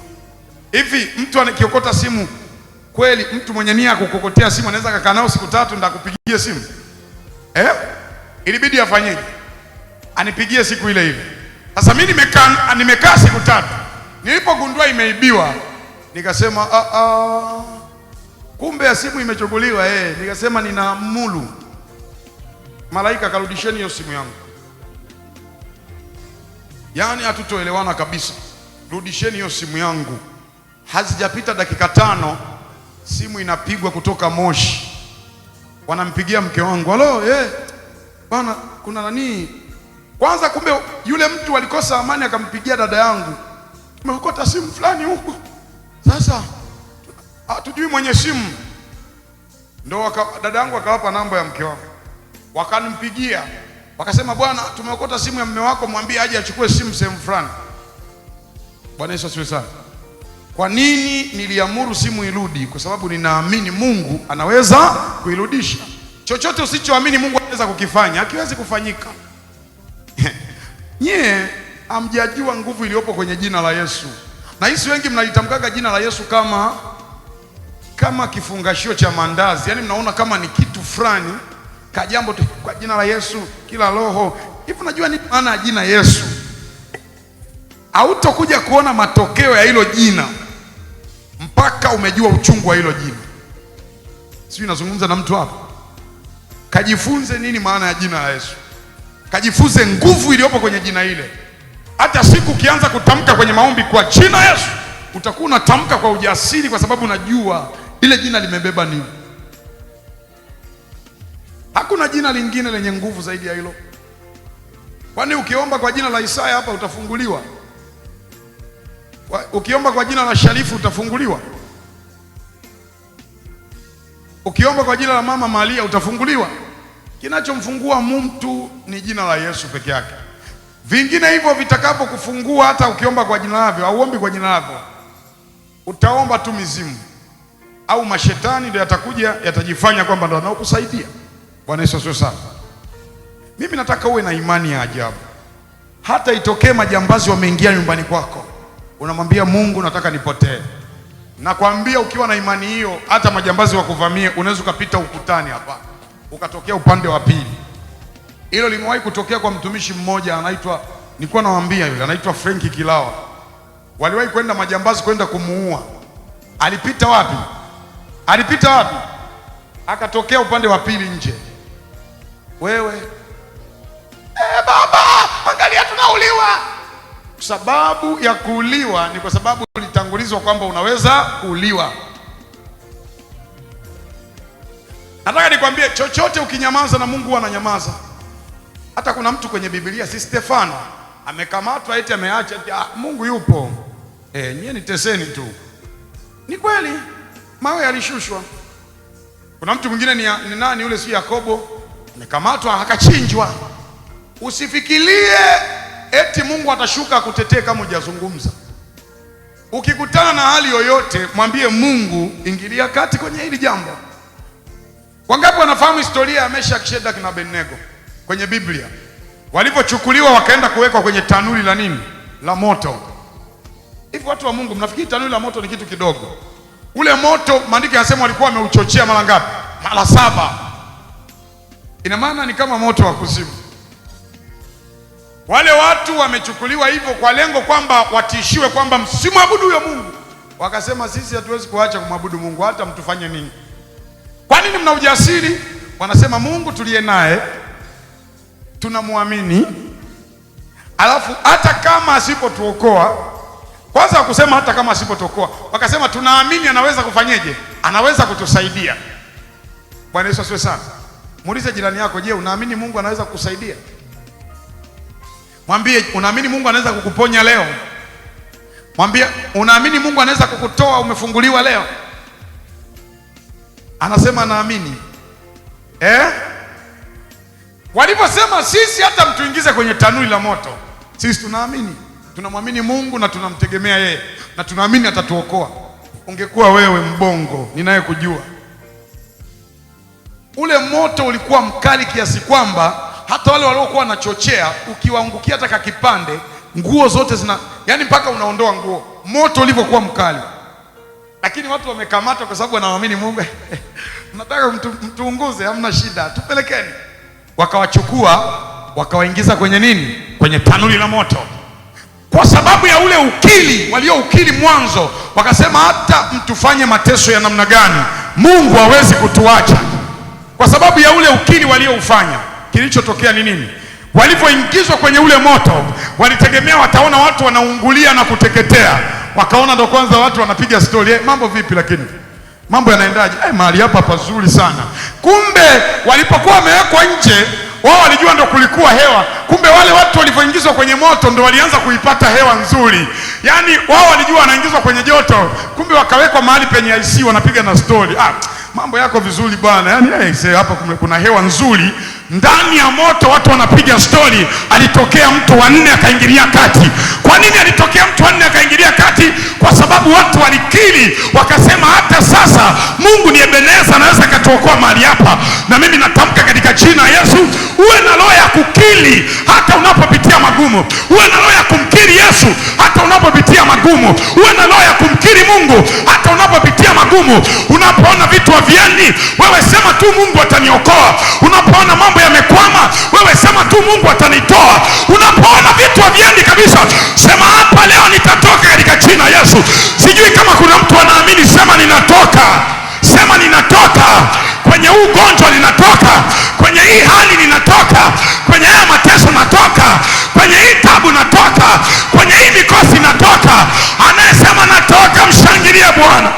Hivi mtu anakiokota simu kweli, mtu mwenye nia ya kukokotea simu anaweza kukaa nao siku tatu ndo akupigie simu? Eh? Ilibidi afanyeje? Anipigie siku ile ile. Sasa mimi nimekaa siku tatu. Nilipogundua imeibiwa, nikasema a a, kumbe ya simu imechukuliwa eh. Nikasema ninaamuru malaika karudisheni hiyo simu yangu. Yaani hatutoelewana kabisa, rudisheni hiyo simu yangu. Hazijapita dakika 5, simu inapigwa kutoka Moshi, wanampigia mke wangu, halo bwana, kuna nani? Kwanza kumbe yule mtu alikosa amani, akampigia dada yangu, tumeokota simu fulani huko, sasa hatujui mwenye simu. Ndo dada yangu akawapa namba ya mke wangu, wakanimpigia wakasema, bwana, tumeokota simu ya mume wako, mwambie aje achukue simu sehemu fulani. Bwana Yesu asifiwe sana. Kwa nini niliamuru simu irudi? Kwa sababu ninaamini Mungu anaweza kuirudisha. Chochote usichoamini Mungu anaweza kukifanya, hakiwezi kufanyika. Nyie hamjajua nguvu iliyopo kwenye jina la Yesu. Na hisi wengi mnalitamkaga jina la Yesu kama kifungashio cha mandazi. Yaani mnaona kama ni kitu fulani, kajambo tu, kwa jina la Yesu kila roho. Hivi unajua nini maana ya jina Yesu? Hautokuja kuona matokeo ya hilo jina mpaka umejua uchungu wa hilo jina. Sijui nazungumza na mtu hapa. Kajifunze nini maana ya jina la Yesu. Kajifunze nguvu iliyopo kwenye jina ile. Hata siku ukianza kutamka kwenye maombi kwa jina Yesu, utakuwa unatamka kwa ujasiri, kwa sababu unajua ile jina limebeba nini. Hakuna jina lingine lenye nguvu zaidi ya hilo. Kwani ukiomba kwa jina la Isaya hapa utafunguliwa? Ukiomba kwa jina la Sharifu utafunguliwa? Ukiomba kwa jina la Mama Maria utafunguliwa? Kinachomfungua mtu ni jina la Yesu peke yake. Vingine hivyo vitakapokufungua, hata ukiomba kwa jina lavyo, hauombi kwa jina lako, utaomba tu mizimu au mashetani ndio yatakuja, yatajifanya kwamba ndio wanaokusaidia. Bwana Yesu asifiwe sana. Mimi nataka uwe na imani ya ajabu. Hata itokee majambazi wameingia nyumbani kwako, unamwambia Mungu, nataka nipotee. Nakwambia ukiwa na imani hiyo, hata majambazi wakuvamie, unaweza ukapita ukutani hapa ukatokea upande wa pili. Hilo limewahi kutokea kwa mtumishi mmoja anaitwa, nilikuwa nawaambia yule anaitwa Frank Kilawa. Waliwahi kwenda majambazi kwenda kumuua. Alipita wapi? Alipita wapi? Akatokea upande wa pili nje. Wewe baba, angalia tunauliwa. Sababu ya kuuliwa ni kwa sababu ulitangulizwa kwamba unaweza kuuliwa. Nataka nikwambie, chochote ukinyamaza na Mungu ananyamaza. Hata kuna mtu kwenye Biblia, si Stefano, amekamatwa eti ameacha eti, Mungu yupo. Nyie niteseni tu. Ni kweli mawe yalishushwa. Kuna mtu mwingine ni nani yule, si Yakobo, amekamatwa akachinjwa. Usifikirie eti Mungu atashuka akutetee kama hujazungumza. Ukikutana na hali yoyote, mwambie Mungu, ingilia kati kwenye hili jambo. Wangapi wanafahamu historia ya Meshaki, Shadraka na Abednego kwenye Biblia? Walipochukuliwa wakaenda kuwekwa kwenye tanuri la nini? La moto. Hivi watu wa Mungu, mnafikiri tanuri la moto ni kitu kidogo? Ule moto, maandiko yanasema walikuwa wameuchochea mara ngapi? Mara 7. Ina maana ni kama moto wa kuzimu. Wale watu wamechukuliwa hivyo kwa lengo kwamba watishiwe kwamba msimwabudu huyo Mungu. Wakasema sisi hatuwezi kuacha kumwabudu Mungu hata mtufanye nini. Kwa nini mna ujasiri? Wanasema Mungu tuliye naye tunamwamini, alafu hata kama asipotuokoa, kwanza kusema hata kama asipotuokoa, wakasema tunaamini anaweza kufanyeje? Anaweza kutusaidia. Bwana Yesu asifiwe sana. Muulize jirani yako, je, unaamini Mungu anaweza kukusaidia? Mwambie unaamini Mungu anaweza kukuponya leo? Mwambie unaamini Mungu anaweza kukutoa umefunguliwa leo? Anasema naamini. Eh? Waliposema sisi hata mtuingize kwenye tanuri la moto, sisi tunaamini, tunamwamini Mungu na tunamtegemea yeye na tunaamini atatuokoa. Ungekuwa wewe mbongo ninayekujua, ule moto ulikuwa mkali kiasi kwamba hata wale waliokuwa wanachochea ukiwaangukia hata kakipande, nguo zote zina, yani mpaka unaondoa nguo, moto ulivyokuwa mkali. Lakini watu wamekamatwa kwa sababu wanaamini Mungu. Nataka mtuunguze, hamna shida, tupelekeni. Wakawachukua wakawaingiza kwenye nini? Kwenye tanuri la moto. Kwa sababu ya ule ukili walioukili mwanzo, wakasema hata mtufanye mateso ya namna gani, Mungu hawezi kutuacha. Kwa sababu ya ule ukili walioufanya, kilichotokea ni nini? Walivyoingizwa kwenye ule moto, walitegemea wataona watu wanaungulia na kuteketea. Wakaona ndo kwanza watu wanapiga stori, mambo vipi, lakini mambo yanaendaje? Mahali hapa pazuri sana. Kumbe walipokuwa wamewekwa nje, wao walijua ndo kulikuwa hewa. Kumbe wale watu walivyoingizwa kwenye moto ndo walianza kuipata hewa nzuri. Yaani wao walijua wanaingizwa kwenye joto, kumbe wakawekwa mahali penye IC wanapiga na stori. Mambo yako vizuri bwana. Yaani hapa kuna hewa nzuri. Ndani ya moto watu wanapiga stori. Alitokea mtu wa nne akaingilia kati. Kwa nini alitokea mtu wa nne akaingilia kati? Kwa sababu watu walikiri wakasema hata sasa Mungu ni Ebeneza, anaweza akatuokoa mahali hapa. Na mimi natamka katika jina Yesu, uwe na roho ya kukiri hata unapopitia magumu. Uwe na roho ya kumkiri Yesu hata unapopitia magumu. Uwe na roho ya kumkiri Mungu hata unapopitia magumu. Unapoona vitu haviendi, wewe sema tu Mungu ataniokoa. Unapoona mambo yamekwama, wewe sema tu Mungu atanitoa. Unapoona vitu haviendi kabisa, sema hapa leo nitatoka katika jina Yesu. Sijui kama kuna mtu anaamini, sema ninatoka. Sema ninatoka kwenye ugonjwa, ninatoka kwenye hii hali, ninatoka kwenye haya mateso, natoka kwenye hii tabu, natoka kwenye hii mikosi, natoka. Anayesema natoka, mshangilie Bwana.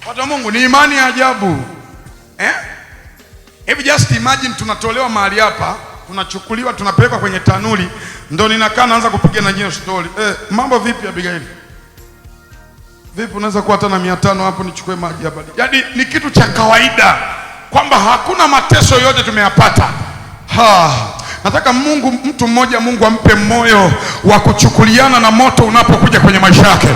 Watu wa Mungu, ni imani ya ajabu. Hebu just imagine tunatolewa mahali hapa, tunachukuliwa, tunapelekwa kwenye tanuri, ndo ninakaa naanza kupiga na nyinyi story. Mambo vipi Abigail? Vipi unaweza kuwa hata na 500 hapo nichukue maji hapa? Yaani ni kitu cha kawaida kwamba hakuna mateso yote tumeyapata. Nataka Mungu, mtu mmoja Mungu ampe moyo wa kuchukuliana na moto unapokuja kwenye maisha yake.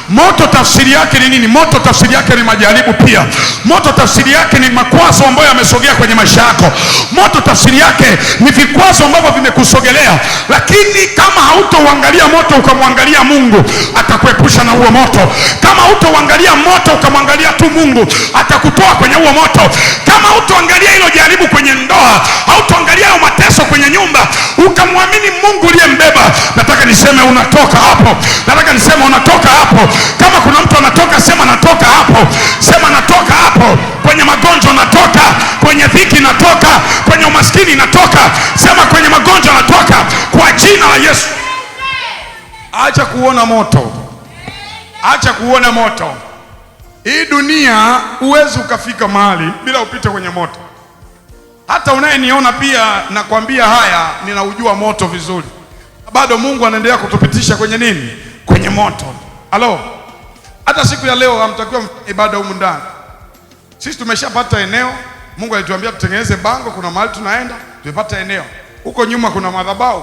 Moto tafsiri yake ni nini? Moto tafsiri yake ni majaribu pia. Moto tafsiri yake ni makwazo ambayo yamesogea kwenye maisha yako. Moto tafsiri yake ni vikwazo ambavyo vimekusogelea. Lakini kama hautouangalia moto ukamwangalia Mungu, atakuepusha na huo moto. Kama hautouangalia moto ukamwangalia tu Mungu, atakutoa kwenye huo moto. Kama hautoangalia hilo jaribu kwenye ndoa, hautoangalia hayo mateso kwenye nyumba, ukamwamini Mungu uliyembeba, nataka niseme unatoka hapo. Nataka niseme unatoka hapo. Kama kuna mtu anatoka, sema natoka hapo. Sema natoka hapo. Kwenye magonjwa natoka, kwenye dhiki natoka, kwenye umaskini natoka. Sema kwenye magonjwa natoka kwa jina la Yesu. Acha kuona moto. Acha kuona moto. Hii dunia huwezi ukafika mahali bila upite kwenye moto. Hata unayeniona pia nakwambia haya, ninaujua moto vizuri. Bado Mungu anaendelea kutupitisha kwenye nini? Kwenye moto. Halo. Hata siku ya leo hamtakiwa ibada humu ndani. Sisi tumeshapata eneo. Mungu alituambia tutengeneze bango, kuna mahali tunaenda, tumepata eneo. Huko nyuma kuna madhabahu.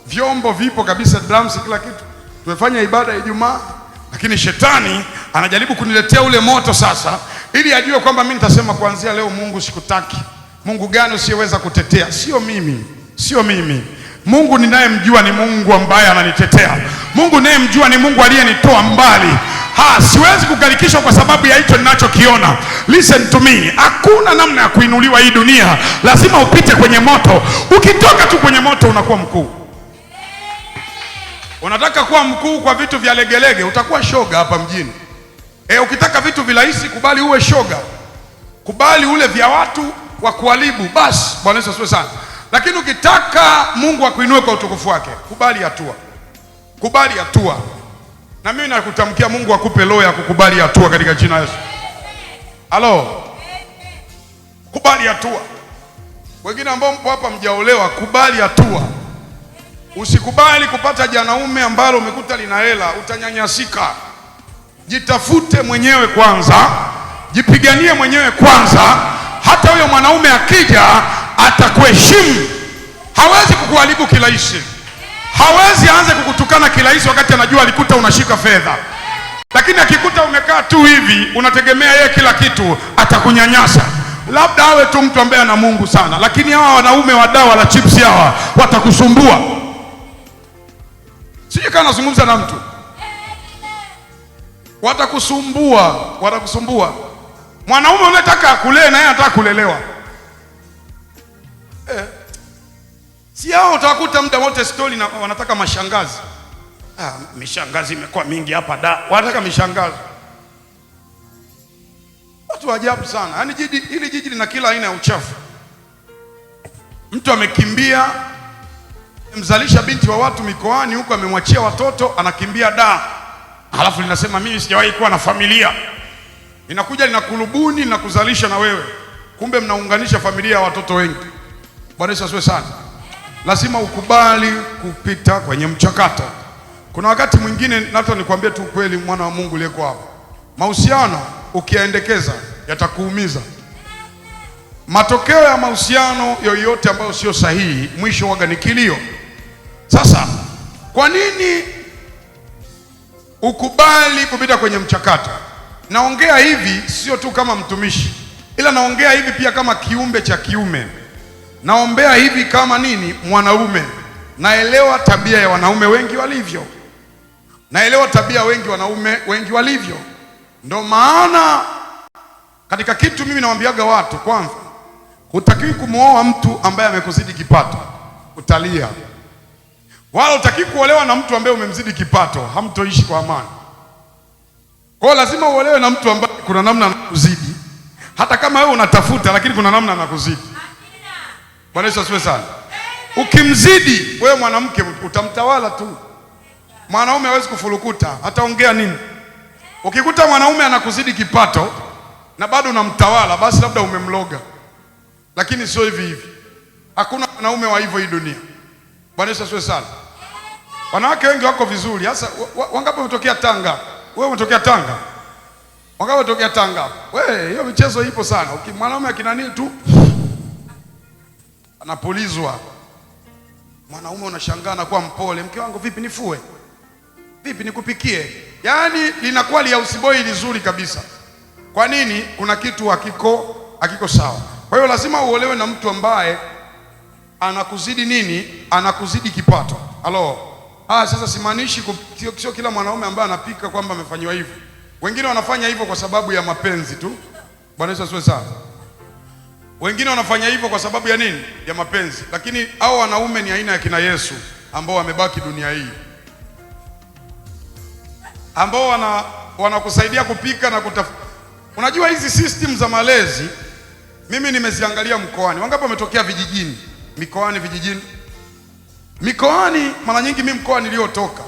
Vyombo vipo kabisa, drums, kila kitu. Tumefanya ibada Ijumaa, lakini shetani anajaribu kuniletea ule moto sasa ili ajue kwamba mimi nitasema kuanzia leo Mungu sikutaki. Mungu gani usiyeweza kutetea? Sio mimi, sio mimi. Mungu ninayemjua ni Mungu ambaye ananitetea. Mungu ninayemjua ni Mungu aliyenitoa mbali. Siwezi kugarikishwa kwa sababu ya hicho ninachokiona. Listen to me. Hakuna namna ya kuinuliwa hii dunia. Lazima upite kwenye moto. Ukitoka tu kwenye moto unakuwa mkuu. Unataka kuwa mkuu kwa vitu vya legelege, utakuwa shoga hapa mjini. Ukitaka vitu virahisi, kubali uwe shoga. Kubali ule vya watu wa kuharibu. Basi, Bwana Yesu asifiwe sana. Lakini ukitaka Mungu akuinue kwa utukufu wake, kubali hatua. Kubali hatua. Na mimi nakutamkia Mungu akupe roho ya kukubali hatua katika jina la Yesu. Halo. Kubali hatua. Wengine ambao mpo hapa mjaolewa, kubali hatua. Usikubali kupata janaume ambalo umekuta lina hela, utanyanyasika. Jitafute mwenyewe kwanza, jipiganie mwenyewe kwanza. Hata huyo mwanaume akija atakuheshimu, hawezi kukuharibu kirahisi, hawezi aanze kukutukana kirahisi wakati anajua alikuta unashika fedha. Lakini akikuta umekaa tu hivi unategemea yeye kila kitu, atakunyanyasa. Labda awe tu mtu ambaye ana Mungu sana, lakini hawa wanaume wa dawa la chipsi hawa watakusumbua. Sijui kama nazungumza na mtu. Watakusumbua, watakusumbua. Mwanaume unataka akulee na yeye anataka kulelewa. Si hao utawakuta muda wote stori na wanataka mashangazi. Ah, mishangazi imekuwa mingi hapa da. Wanataka mishangazi. Watu wa ajabu sana. Yaani jiji hili, jiji lina kila aina ya uchafu. Mtu amekimbia, mzalisha binti wa watu mikoani huko, amemwachia watoto, anakimbia da. Halafu linasema mimi sijawahi kuwa na familia. Linakuja linakulubuni na kuzalisha na wewe. Kumbe mnaunganisha familia ya watoto wengi. Bwana Yesu asifiwe sana. Lazima ukubali kupita kwenye mchakato. Kuna wakati mwingine, hata nikwambie tu ukweli, mwana wa Mungu aliyeko hapa, mahusiano ukiyaendekeza yatakuumiza. Matokeo ya mahusiano yoyote ambayo sio sahihi, mwisho waga ni kilio. Sasa kwa nini ukubali kupita kwenye mchakato? Naongea hivi sio tu kama mtumishi, ila naongea hivi pia kama kiumbe cha kiume. Naombea hivi kama nini, mwanaume. Naelewa tabia ya wanaume wengi walivyo, naelewa tabia wengi wanaume wengi walivyo. Ndo maana katika kitu mimi nawaambiaga watu, kwanza, hutakiwi kumwoa mtu ambaye amekuzidi kipato, utalia. Wala hutakiwi kuolewa na mtu ambaye umemzidi kipato, hamtoishi kwa amani. Kwa hiyo lazima uolewe na mtu ambaye kuna namna anakuzidi, hata kama wewe unatafuta, lakini kuna namna anakuzidi. Bwana Yesu asifiwe sana. Ukimzidi wewe mwanamke utamtawala tu. Mwanaume hawezi kufurukuta, ataongea nini? Ukikuta mwanaume anakuzidi kipato na bado unamtawala, basi labda umemloga, lakini sio hivi hivi. Hakuna mwanaume wa hivyo hii dunia. Bwana Yesu asifiwe sana. Wanawake wengi wako vizuri. Sasa wangapi wametokea Tanga? Wewe umetokea Tanga? Wangapi wametokea Tanga? Wewe, hiyo michezo ipo sana. Mwanaume akinani tu anapulizwa. Mwanaume unashangaa anakuwa mpole, mke wangu vipi nifue? Vipi nikupikie? Yaani linakuwa lia usiboi lizuri kabisa. Kwa nini? Kuna kitu hakiko sawa. Kwa hiyo lazima uolewe na mtu ambaye anakuzidi nini? Anakuzidi kipato. Halo. Sasa simaanishi sio kila mwanaume ambaye anapika kwamba amefanywa hivyo. Wengine wanafanya hivyo kwa sababu ya mapenzi tu. Bwana Yesu asifiwe sana. Wengine wanafanya hivyo kwa sababu ya nini? Ya mapenzi. Lakini hao wanaume ni aina ya kina Yesu ambao wamebaki dunia hii, ambao wanakusaidia kupika na kutafuta. Unajua hizi system za malezi mimi nimeziangalia mkoani. Wangapi wametokea vijijini? Mikoani, vijijini. Mikoani mara nyingi, mimi mkoa niliotoka,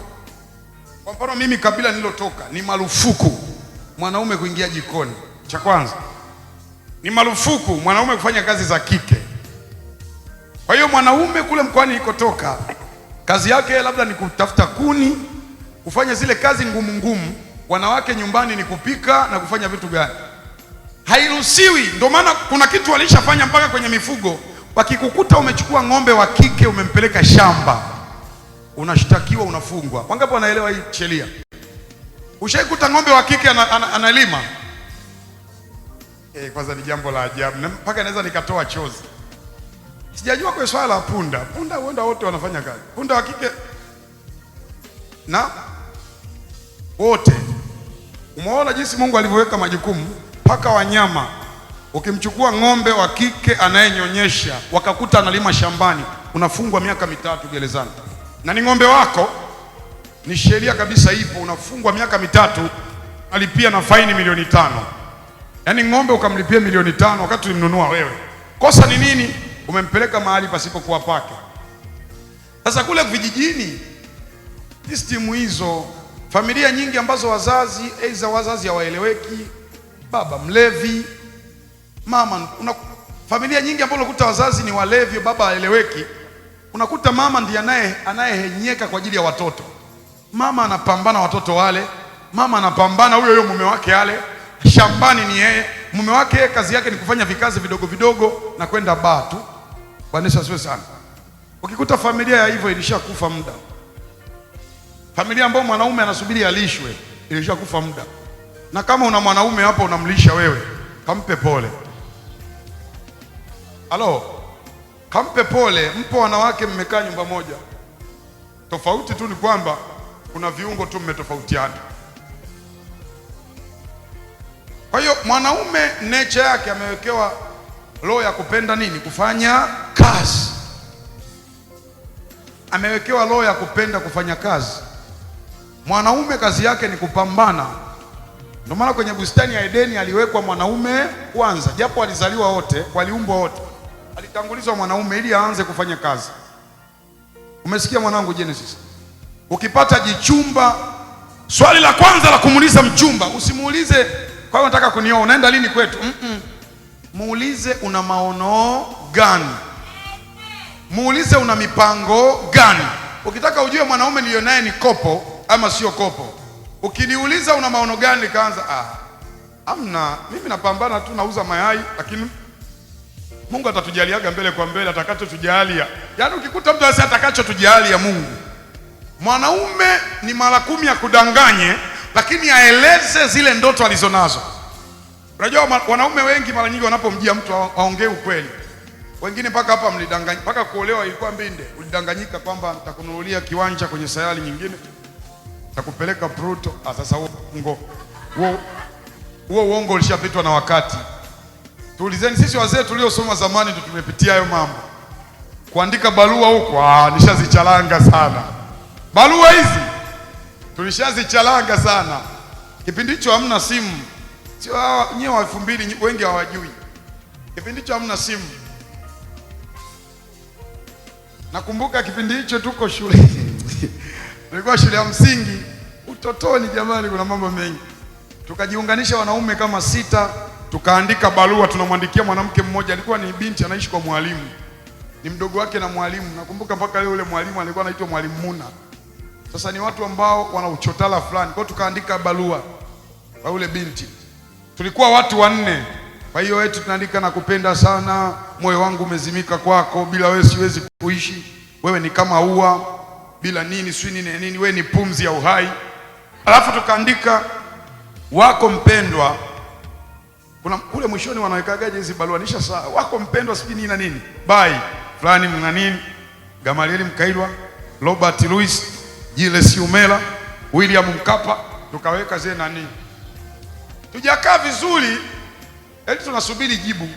kwa mfano mimi kabila nililotoka, ni marufuku mwanaume kuingia jikoni. Cha kwanza ni marufuku mwanaume kufanya kazi za kike. Kwa hiyo mwanaume kule mkoani nilikotoka, kazi yake labda ni kutafuta kuni, kufanya zile kazi ngumu ngumu. Wanawake nyumbani ni kupika na kufanya vitu gani, hairuhusiwi. Ndio maana kuna kitu walishafanya mpaka kwenye mifugo. Wakikukuta umechukua ng'ombe wa kike umempeleka shamba, unashtakiwa, unafungwa. Wangapi wanaelewa hii sheria? Ushaikuta ng'ombe wa kike analima? Kwanza ni jambo la ajabu mpaka naweza nikatoa chozi. Sijajua kwa swala la punda. Punda huenda wote wanafanya kazi. Punda wa kike na wote. Umeona jinsi Mungu alivyoweka majukumu mpaka wanyama. Ukimchukua ng'ombe wa kike anayenyonyesha wakakuta analima shambani, unafungwa miaka 3 gerezani. Na ni ng'ombe wako, ni sheria kabisa ipo, unafungwa miaka 3, alipia na faini milioni 5. Yaani ng'ombe ukamlipia milioni 5 wakati ulimnunua wewe. Kosa ni nini? Umempeleka mahali pasipokuwa pake. Sasa kule vijijini system hizo, familia nyingi ambazo wazazi aidha wazazi hawaeleweki, baba mlevi, mama Familia nyingi ambapo unakuta wazazi ni walevi, baba haeleweki, unakuta mama ndiye anayehenyeka kwa ajili ya watoto. Mama anapambana watoto wale, mama anapambana huyo huyo mume wake ale, shambani ni yeye, mume wake kazi yake ni kufanya vikazi vidogo vidogo na kwenda baa tu. Bwana Yesu asifiwe sana. Ukikuta familia ya hivyo ilishakufa muda. Familia ambayo mwanaume anasubiri alishwe ilishakufa muda. Na kama una mwanaume hapo unamlisha wewe, kampe pole. Halo, kampe pole. Mpo wanawake mmekaa nyumba moja, tofauti tu ni kwamba kuna viungo tu mmetofautiana. Kwa hiyo mwanaume nature yake amewekewa roho ya kupenda nini? Kufanya kazi. Amewekewa roho ya kupenda kufanya kazi. Mwanaume kazi yake ni kupambana. Ndio maana kwenye bustani ya Edeni aliwekwa mwanaume kwanza, japo walizaliwa wote, waliumbwa wote, alitangulizwa mwanaume ili aanze kufanya kazi. Umesikia mwanangu Genesis? Ukipata jichumba, swali la kwanza la kumuuliza mchumba, usimuulize kwa hiyo unataka kunioa, unaenda lini kwetu? Muulize una maono gani, muulize una mipango gani. Ukitaka ujue mwanaume niliyo naye ni kopo ama sio kopo, ukiniuliza una maono gani, nikaanza amna, mimi napambana tu, nauza mayai, lakini Mungu atatujaliaga mbele kwa mbele atakachotujalia. Yaani ukikuta mtu anasema atakachotujalia Mungu, mwanaume ni mara 10 akudanganye, lakini aeleze zile ndoto alizonazo. Unajua wanaume wengi mara nyingi wanapomjia mtu waongee ukweli. Wengine mpaka hapa mlidanganyika, mpaka kuolewa ilikuwa mbinde, ulidanganyika kwamba nitakununulia kiwanja kwenye sayari nyingine, nitakupeleka Pluto. Sasa huo uongo ulishapitwa na wakati. Tuulizeni sisi wazee tuliosoma zamani ndio tumepitia hayo mambo. Kuandika barua huko, nishazichalanga sana. Barua hizi tulishazichalanga sana. Kipindi hicho hamna simu. Sio hawa nyewe wa 2000 wengi hawajui. Kipindi hicho hamna simu. Nakumbuka kipindi hicho tuko shule. Tulikuwa shule ya msingi, utotoni jamani, kuna mambo mengi. Tukajiunganisha wanaume kama 6, tukaandika barua, tunamwandikia mwanamke mmoja, alikuwa ni binti anaishi kwa mwalimu. Ni mdogo wake na mwalimu. Nakumbuka mpaka leo yule mwalimu alikuwa anaitwa Mwalimu Muna. Sasa ni watu ambao wana uchotala fulani. Kwa hiyo tukaandika barua kwa yule binti. Tulikuwa watu 4. Kwa hiyo wetu tunaandika, nakupenda sana, moyo wangu umezimika kwako, bila wewe siwezi kuishi. Wewe ni kama ua, bila nini si nini nini, wewe ni pumzi ya uhai. Alafu tukaandika wako mpendwa. Kuna kule mwishoni wanawekagaje hizi barua, nisha saa wako mpendwa sijui nini na nini. Bye fulani mna nini? Gamalieli Mkailwa, Robert Louis, Julius Umela, William Mkapa, tukaweka zile nani. Tujakaa vizuri, eti tunasubiri jibu.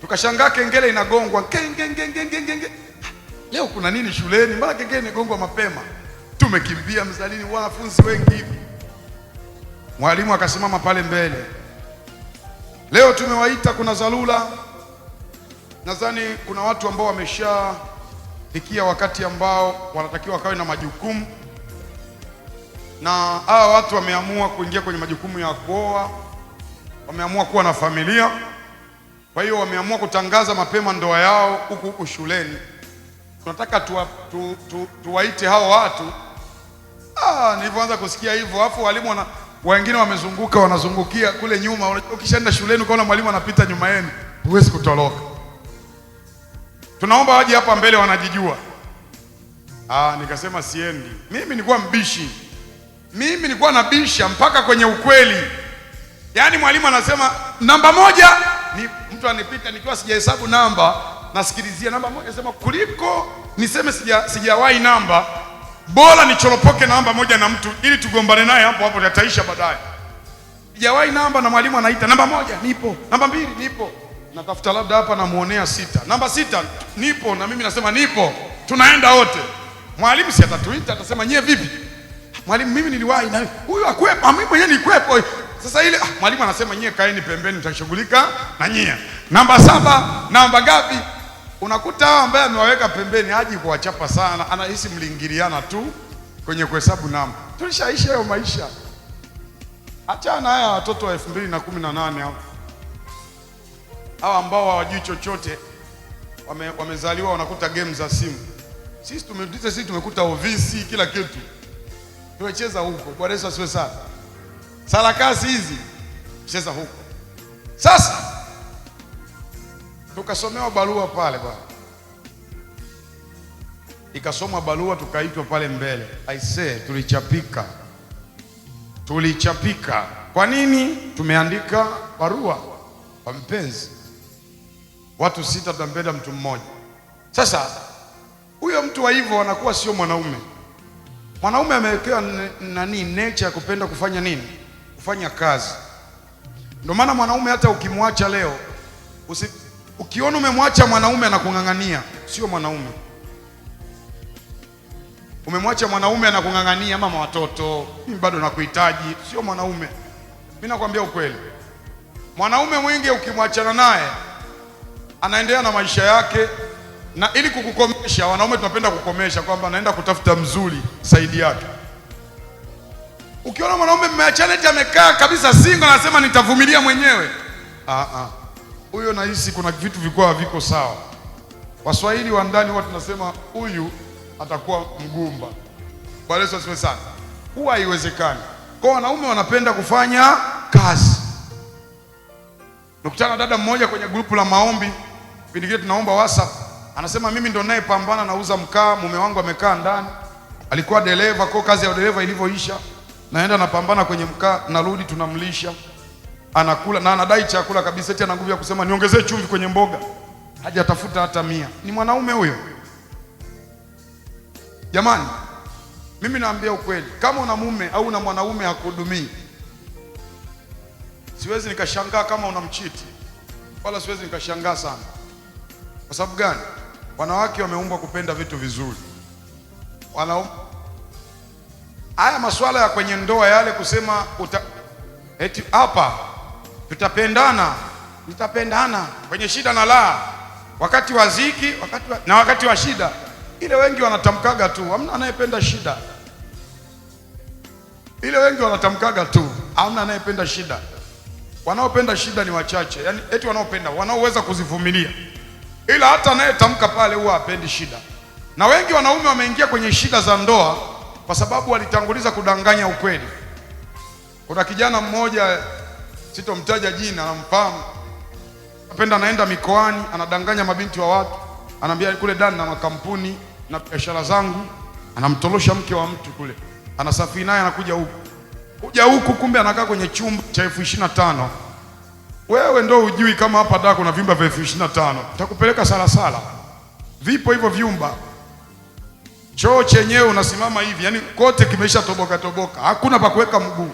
Tukashangaa kengele inagongwa, kenge ngenge ngenge. Leo kuna nini shuleni? Mbona kengele inagongwa mapema? Tumekimbia mzalini, wanafunzi wengi hivi. Mwalimu akasimama pale mbele. Leo tumewaita, kuna dharura. Nadhani kuna watu ambao wameshafikia wakati ambao wanatakiwa wakawe na majukumu, na hawa watu wameamua kuingia kwenye majukumu ya kuoa, wameamua kuwa na familia. Kwa hiyo wameamua kutangaza mapema ndoa yao huku huku shuleni. Tunataka tuwaite hao watu. Nilipoanza kusikia hivyo, afu walimu wengine wamezunguka, wanazungukia kule nyuma. Ukishaenda shuleni ukaona mwalimu anapita nyuma yenu, huwezi kutoroka. Tunaomba waje hapa mbele, wanajijua. Nikasema siendi. Mimi nilikuwa mbishi. Mimi nilikuwa nabisha mpaka kwenye ukweli. Yaani mwalimu anasema namba 1, ni mtu anipita nikiwa sijahesabu namba, nasikilizia namba 1, nasema kuliko niseme sijawahi namba, bora nichoropoke namba 1 na mtu ili tugombane naye hapo hapo, tataisha baadaye. Sijawahi namba na mwalimu anaita namba 1 nipo, namba 2 nipo. Natafuta labda hapa namuonea 6. Namba 6 nipo na mimi nasema nipo. Tunaenda wote. Mwalimu si atatuita, atasema nyie vipi? Mwalimu mimi niliwahi na huyu akwepo, mimi mwenyewe nilikwepo. Sasa ile mwalimu anasema nyie kaeni pembeni, mtashughulika na nyie. Namba 7, namba ngapi? Unakuta ambaye amewaweka pembeni haji kuwachapa sana, anahisi mlingiliana tu kwenye kuhesabu namba. Tulishaishi hayo maisha. Achana haya watoto wa 2018 hao. Hawa ambao hawajui chochote wamezaliwa wanakuta game za simu. Sisi tumekuta ofisi kila kitu. Tumecheza huko. Bwana Yesu asifiwe sana. Sarakasi hizi cheza huko. Sasa tukasomewa barua pale bwana. Ikasomwa barua tukaitwa pale mbele. I say tulichapika. Tulichapika. Kwa nini? Tumeandika barua kwa mpenzi. Watu 6 tunampenda mtu mmoja. Sasa huyo mtu wa hivyo anakuwa sio mwanaume. Mwanaume amewekewa nani nature ya kupenda kufanya nini? Kufanya kazi. Ndio maana mwanaume hata ukimwacha leo, ukiona umemwacha mwanaume anakung'ang'ania, sio mwanaume. Umemwacha mwanaume anakung'ang'ania, mama watoto, mimi bado nakuhitaji, sio mwanaume. Mimi nakwambia ukweli. Mwanaume mwingi ukimwachana naye anaendelea na maisha yake, na ili kukukomesha, wanaume tunapenda kukomesha kwamba anaenda kutafuta mzuri zaidi yake. Ukiona mwanaume mmeachana eti amekaa kabisa single anasema nitavumilia mwenyewe, huyo nahisi kuna vitu vilikuwa haviko sawa. Waswahili wa ndani huwa tunasema huyu atakuwa mgumba. Bwana Yesu asifiwe sana. Huwa haiwezekani. Kwa wanaume wanapenda kufanya kazi. Nikutana dada mmoja kwenye grupu la maombi, kipindi kile tunaomba WhatsApp, anasema mimi ndo ninayepambana, nauza mkaa, mume wangu amekaa ndani. Alikuwa dereva, kwa kazi ya dereva ilivyoisha, naenda napambana kwenye mkaa, narudi tunamlisha. Anakula na anadai chakula kabisa, eti ana nguvu ya kusema niongezee chumvi kwenye mboga. Hajatafuta hata 100. Ni mwanaume huyo? Jamani, mimi naambia ukweli, kama una mume au una mwanaume hakuhudumii, siwezi nikashangaa kama unamchiti, wala siwezi nikashangaa sana. Kwa sababu gani? Wanawake wameumbwa kupenda vitu vizuri. Haya masuala ya kwenye ndoa yale kusema eti hapa tutapendana, nitapendana kwenye shida na la, wakati wa ziki, na wakati wa shida. Ile wengi wanatamkaga tu, hamna anayependa shida. Ile wengi wanatamkaga tu, hamna anayependa shida. Wanaopenda shida ni wachache. Yaani eti wanaopenda, wanaoweza kuzivumilia. Ila hata anayetamka pale huwa hapendi shida. Na wengi wanaume wameingia kwenye shida za ndoa kwa sababu walitanguliza kudanganya ukweli. Kuna kijana mmoja, sitomtaja jina, namfahamu. Anapenda anaenda mikoani, anadanganya mabinti wa watu. Anaambia kule ndani na makampuni na biashara zangu, anamtorosha mke wa mtu kule. Anasafiri naye anakuja huku. Kuja huku kumbe anakaa kwenye chumba cha 25,000. Wewe ndo hujui kama hapa Dar kuna vyumba vya 25,000. Nitakupeleka Salasala. Vipo hivyo vyumba. Choo chenyewe unasimama hivi, yani kote kimesha toboka toboka. Hakuna pa kuweka mguu.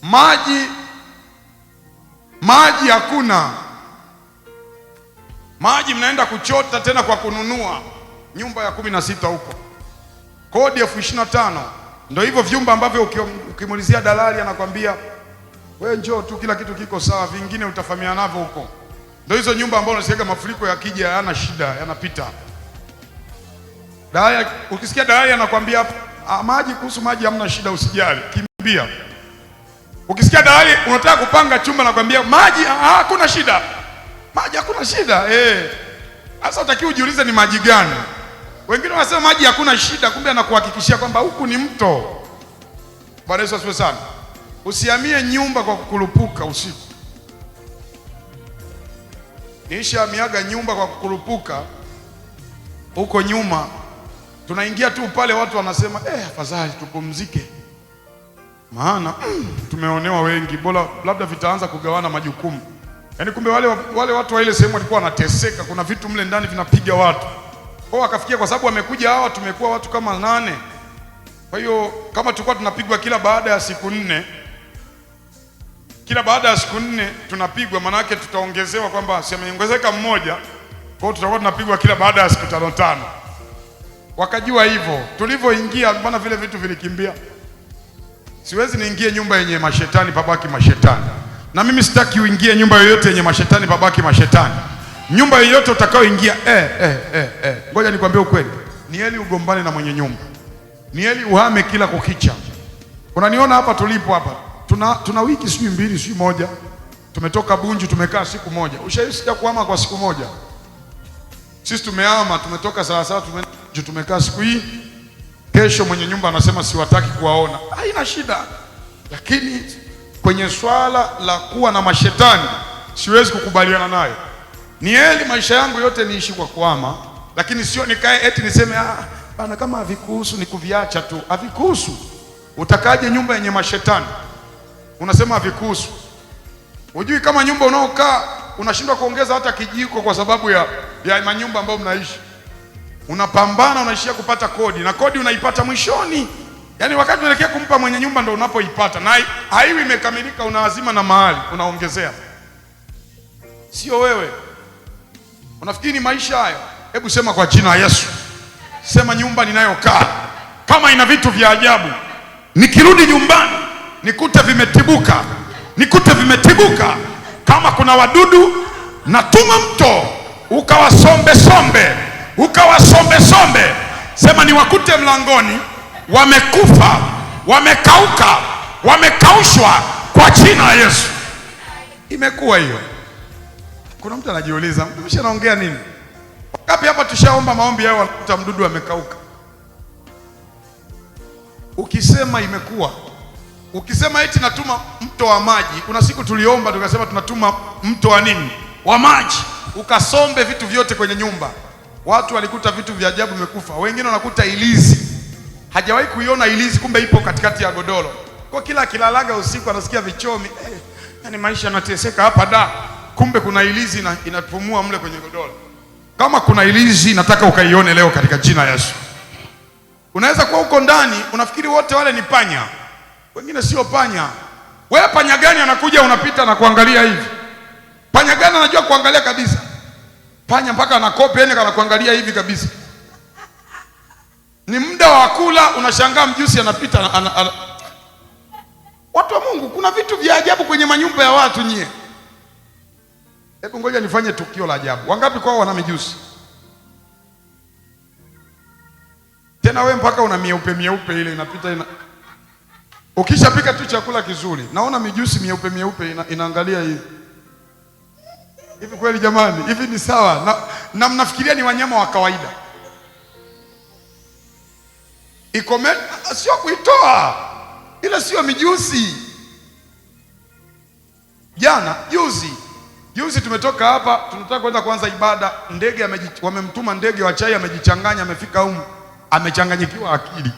Maji hakuna. Maji mnaenda kuchota tena kwa kununua. Nyumba ya 16 huko. Kodi 25,000. Ndio hivyo vyumba ambavyo ukimulizia dalali anakwambia wewe njoo tu, kila kitu kiko sawa, vingine utafahamiana navyo huko. Ndio hizo nyumba ambazo unasikia mafuriko yakija hayana shida, yanapita. Dalali, ukisikia dalali anakwambia maji, kuhusu maji hamna shida, usijali, kimbia. Ukisikia dalali unataka kupanga chumba anakwambia maji hakuna shida. Maji hakuna shida. Sasa utakiwa ujiulize ni maji gani? Wengine wanasema maji hakuna shida, kumbe anakuhakikishia kwamba huku ni mto. Bwana Yesu asifiwe sana. Usihamie nyumba kwa kukurupuka usiku. Nilishahamiaga nyumba kwa kukurupuka huko nyuma. Tunaingia tu pale watu wanasema afadhali tupumzike. Maana tumeonewa wengi, bora labda vitaanza kugawana majukumu. Yaani kumbe wale watu wa ile sehemu walikuwa wanateseka, kuna vitu mle ndani vinapiga watu. Kwa wakafikia kwa sababu wamekuja hawa, tumekuwa watu kama 8. Kwa hiyo kama tulikuwa tunapigwa kila baada ya siku 4, kila baada ya siku 4 tunapigwa, maana yake tutaongezewa kwamba si ameongezeka mmoja, kwa hiyo tutakuwa tunapigwa kila baada ya siku 5. Wakajua hivyo, tulivyoingia mbona vile vitu vilikimbia. Siwezi niingie nyumba yenye mashetani pabaki mashetani. Na mimi sitaki uingie nyumba yoyote yenye mashetani pabaki mashetani. Nyumba yoyote utakayoingia, Ngoja nikwambie ukweli. Ni heri ugombane na mwenye nyumba. Ni heri uhame kila kukicha. Unaniona hapa tulipo hapa. Tuna wiki sijui 2 sijui 1. Tumetoka Bunju tumekaa siku moja. Ushaisikia kuhama kwa siku moja? Sisi tumehama, tumetoka Salasala tumekaa siku hii. Kesho mwenye nyumba anasema siwataki kuwaona. Haina shida. Lakini kwenye swala la kuwa na mashetani siwezi kukubaliana nayo. Ni heri maisha yangu yote niishi kwa kuhama, lakini sio nikae eti niseme bana, kama havikuhusu ni kuviacha tu. Havikuhusu. Utakaje nyumba yenye mashetani? Unasema havikuhusu. Hujui kama nyumba unaokaa unashindwa kuongeza hata kijiko kwa sababu ya manyumba ambayo mnaishi. Unapambana, unaishia kupata kodi, na kodi unaipata mwishoni. Yaani wakati unaelekea kumpa mwenye nyumba ndo unapoipata, na haiwi imekamilika, unaazima na mahali unaongezea. Sio wewe. Unafikiri ni maisha hayo? Hebu sema kwa jina la Yesu. Sema, nyumba ninayokaa kama ina vitu vya ajabu, nikirudi nyumbani nikute vimetibuka, nikute vimetibuka. Kama kuna wadudu, natuma mto ukawasombe sombe, ukawasombe sombe. Sema niwakute mlangoni wamekufa, wamekauka, wamekaushwa kwa jina la Yesu. Imekuwa hiyo. Kuna mtu anajiuliza, mtumishi anaongea nini? Wangapi hapa tushaomba maombi yao wanakuta mdudu amekauka? Ukisema imekuwa. Ukisema eti natuma mto wa maji, kuna siku tuliomba tukasema tunatuma mto wa nini? Wa maji. Ukasombe vitu vyote kwenye nyumba. Watu walikuta vitu vya ajabu vimekufa. Wengine wanakuta ilizi. Hajawahi kuiona ilizi, kumbe ipo katikati ya godoro. Kwa kila akilalaga usiku anasikia vichomi. Yani maisha yanateseka hapa da. Kumbe kuna ilizi inapumua mle kwenye godoro. Kama kuna ilizi nataka ukaione leo katika jina Yesu. Unaweza kuwa uko ndani unafikiri wote wale ni panya. Wengine sio panya. Wewe panya gani anakuja unapita na kuangalia hivi? Panya gani anajua kuangalia kabisa? Panya mpaka anakopa yani anakuangalia hivi kabisa. Ni muda wa kula unashangaa mjusi anapita Watu wa Mungu, kuna vitu vya ajabu kwenye manyumba ya watu nyie. Hebu ngoja nifanye tukio la ajabu. Wangapi kwao wana mijusi? Tena we mpaka una mieupe mieupe ile inapita ina... Ukishapika tu chakula kizuri, naona mijusi mieupe mieupe inaangalia hivi. Hivi kweli jamani, hivi ni sawa? Na mnafikiria ni wanyama wa kawaida. Ikome sio kuitoa. Ile sio mijusi. Jana juzi tumetoka hapa tunataka kwenda kuanza ibada, ndege wamemtuma ndege wa chai amejichanganya, amefika humu amechanganyikiwa akili.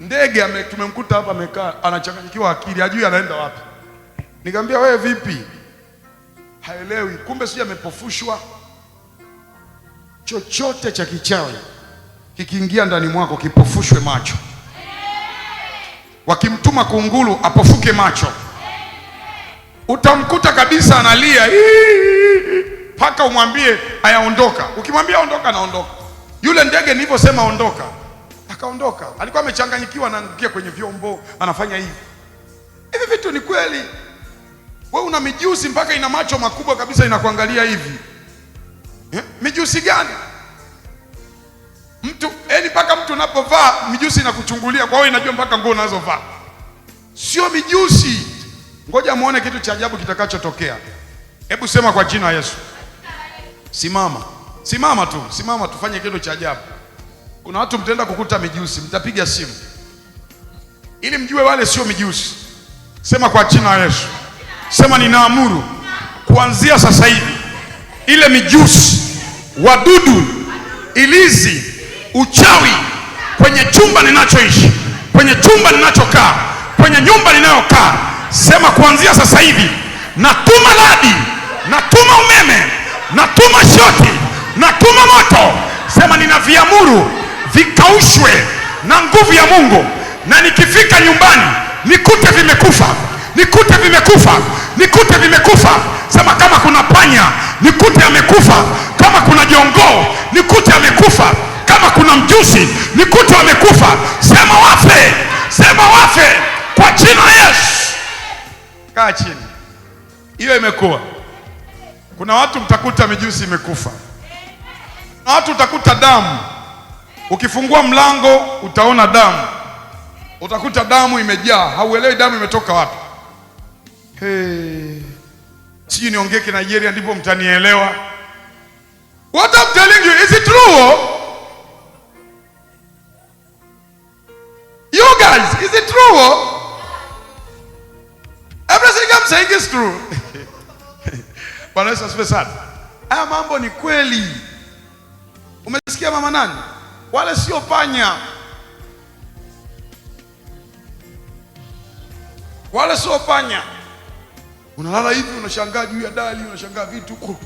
Ndege tumemkuta hapa amekaa anachanganyikiwa akili, hajui anaenda wapi. Nikamwambia wewe vipi? Haelewi, kumbe sio amepofushwa. Chochote cha kichawi kikiingia ndani mwako kipofushwe macho. Wakimtuma kunguru apofuke macho. Utamkuta kabisa analia paka umwambie ayaondoka. Ukimwambia ondoka anaondoka. Yule ndege niliposema ondoka akaondoka. Alikuwa amechanganyikiwa, anaangukia kwenye vyombo, anafanya hivi. Hivi vitu ni kweli? Wewe una mijusi mpaka ina macho makubwa kabisa inakuangalia hivi. Mijusi gani? Mtu yani mpaka mtu unapovaa mijusi inakuchungulia, kwa hiyo inajua mpaka nguo unazovaa. Sio mijusi. Ngoja muone kitu cha ajabu kitakachotokea. Hebu sema kwa jina Yesu. Simama. Simama tu, simama tufanye kitu cha ajabu. Kuna watu mtaenda kukuta mijusi, mtapiga simu ili mjue wale sio mijusi. Sema kwa jina Yesu. Sema ninaamuru kuanzia sasa hivi ile mijusi, wadudu, ilizi, uchawi kwenye chumba ninachoishi, kwenye chumba ninachokaa, kwenye nyumba ninayokaa, sema kuanzia sasa hivi natuma radi, natuma umeme, natuma shoti, natuma moto. Sema ninaviamuru vikaushwe na nguvu ya Mungu, na nikifika nyumbani nikute vimekufa, nikute vimekufa, nikute vimekufa. Sema kama kuna panya nikute amekufa, kama kuna jongoo nikute amekufa, kama kuna mjusi nikute amekufa. Sema wafe, sema wafe kwa jina la Yesu. Kaa chini. Hiyo imekuwa. Kuna watu mtakuta mijusi imekufa. Kuna watu utakuta damu. Ukifungua mlango utaona damu. Utakuta damu imejaa, hauelewi damu imetoka wapi. Hey. Sijui niongee ki Nigeria ndipo mtanielewa. What I'm telling you, is it true? You guys, is it true? Everything I'm saying is true. Bwana Yesu asifiwe sana. Haya mambo ni kweli. Umesikia mama nani? Wale sio panya, wale sio panya. Unalala hivi unashangaa juu ya dari, unashangaa vitu.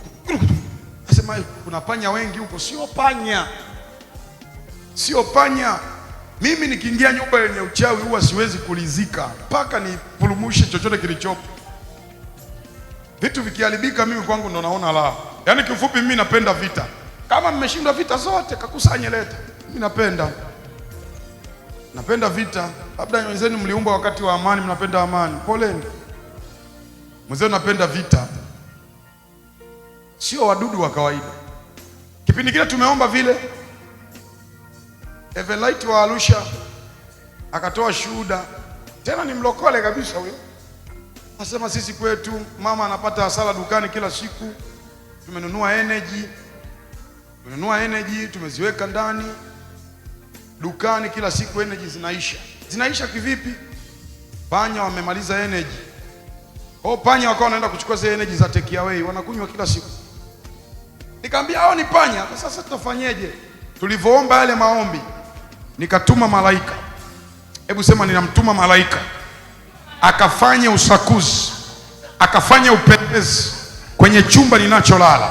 Nasema kuna panya wengi huko. Sio panya, sio panya. Mimi nikiingia nyumba yenye uchawi huwa siwezi kulizika mpaka nipurumushe chochote kilichopo. Vitu vikiharibika, mimi kwangu ndo naona la. Yaani kiufupi, mimi napenda vita. Kama mmeshindwa vita zote, kakusanye leta. Mimi napenda vita. Labda wenzenu mliumba wakati wa amani, mnapenda amani, poleni. Mwenzenu napenda vita, sio wadudu wa kawaida. Kipindi kile tumeomba vile, Evelite wa Arusha akatoa shuhuda, tena ni mlokole kabisa huyo. Nasema sisi kwetu mama anapata hasara dukani kila siku, tumenunua energy, tumenunua energy, tumeziweka ndani dukani, kila siku energy zinaisha. Zinaisha kivipi? Panya wamemaliza energy. Kwa panya wakawa wanaenda kuchukua zile energy za take away, wanakunywa kila siku. Nikamwambia hao ni panya, sasa tutafanyeje? Tulivyoomba yale maombi, nikatuma malaika. Hebu sema, ninamtuma malaika akafanye usakuzi, akafanye upelelezi kwenye chumba ninacholala,